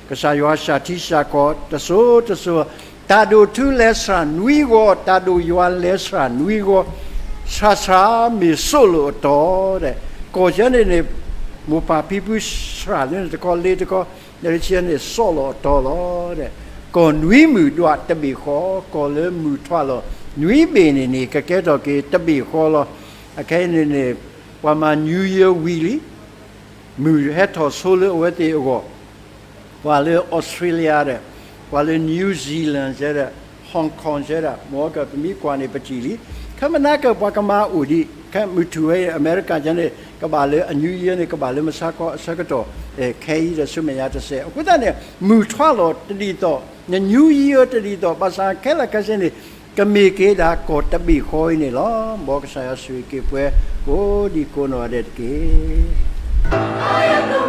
ကစၢ်ယွၤဆှၢထံဆှၢကီၢ်တစိၤတစိၤ, တၢ်ဒိၣ်ထူလဲၤဆှၢနွံဂီၤ, တၢ်ဒိၣ်ယွၤလဲၤဆှၢနွံဂီၤ, ဆှၢဆှၢမ့ၢ်စိၣ်လိာ်အတီၤဒီး ကီၢ်ဆၢန့ၣ်န့ၣ် မိၢ်ပၢ်ဖံဖုဆှၢလၢန့ၣ်တခီလ့တခီ, နဆၢန့ၣ်စိၣ်လိာ်အတီၤလီၤဒီး ကီၢ်နွံမုၢ်ဒွးတဘ့ၣ်ဃီ, ကီၢ်လၢမုၢ်ထွးလီၤနွံဘ့ၣ်န့ၣ်န့ၣ် ကကဲထီၣ်က့ၤတဘ့ၣ်ဃီလီၤ. အခဲအံၤန့ၣ်န့ၣ် ပှၤမၤ New Year ဝံၤလံ, မုၢ်ဟဲထီၣ်ဆိလၢအဝဲသ့ၣ်အဂီၢ်, ပှၤလၢ Australia ဒီး ပှၤလၢ New Zealand စဲဒီး Hong Kong စဲဒီး မ်ကပမ့ၢ်ကွၢ်န့ၣ်ပထံၣ်လံ. ခဲမနၤကပှၤကမၤအိၣ်ဒံး, ခဲမုၢ်ထူၣ်ဝဲအမဲရကၤကန့ၣ် ကဘၣ်လၢအ New Year န့ၣ် ကဘၣ်လၢမုၢ်ဆါခီအဆၢကတီၢ် ခဲအံၤဒီးဆူမဲာ်ညါတစဲး. အဃိသတးန့ၣ် မုၢ်ထွးလီၤတဒ်သိး, န New Year တဒ်သိး, ဘၣ်ဆၣ်ခဲလၢာ်ခဲဆ့န့ၣ် ကမ့ၢ်က့ၤဒၣ်ကီၢ်တဘ့ၣ်ဃီအံၤန့ၣ်လီၤ. မ်ကစၢ်ယွၤဆိၣ်ဂ့ၤက့ၤပှၤ ကိးဒံကိးနီၢ်ဂၤဒဲးတက့ၢ်.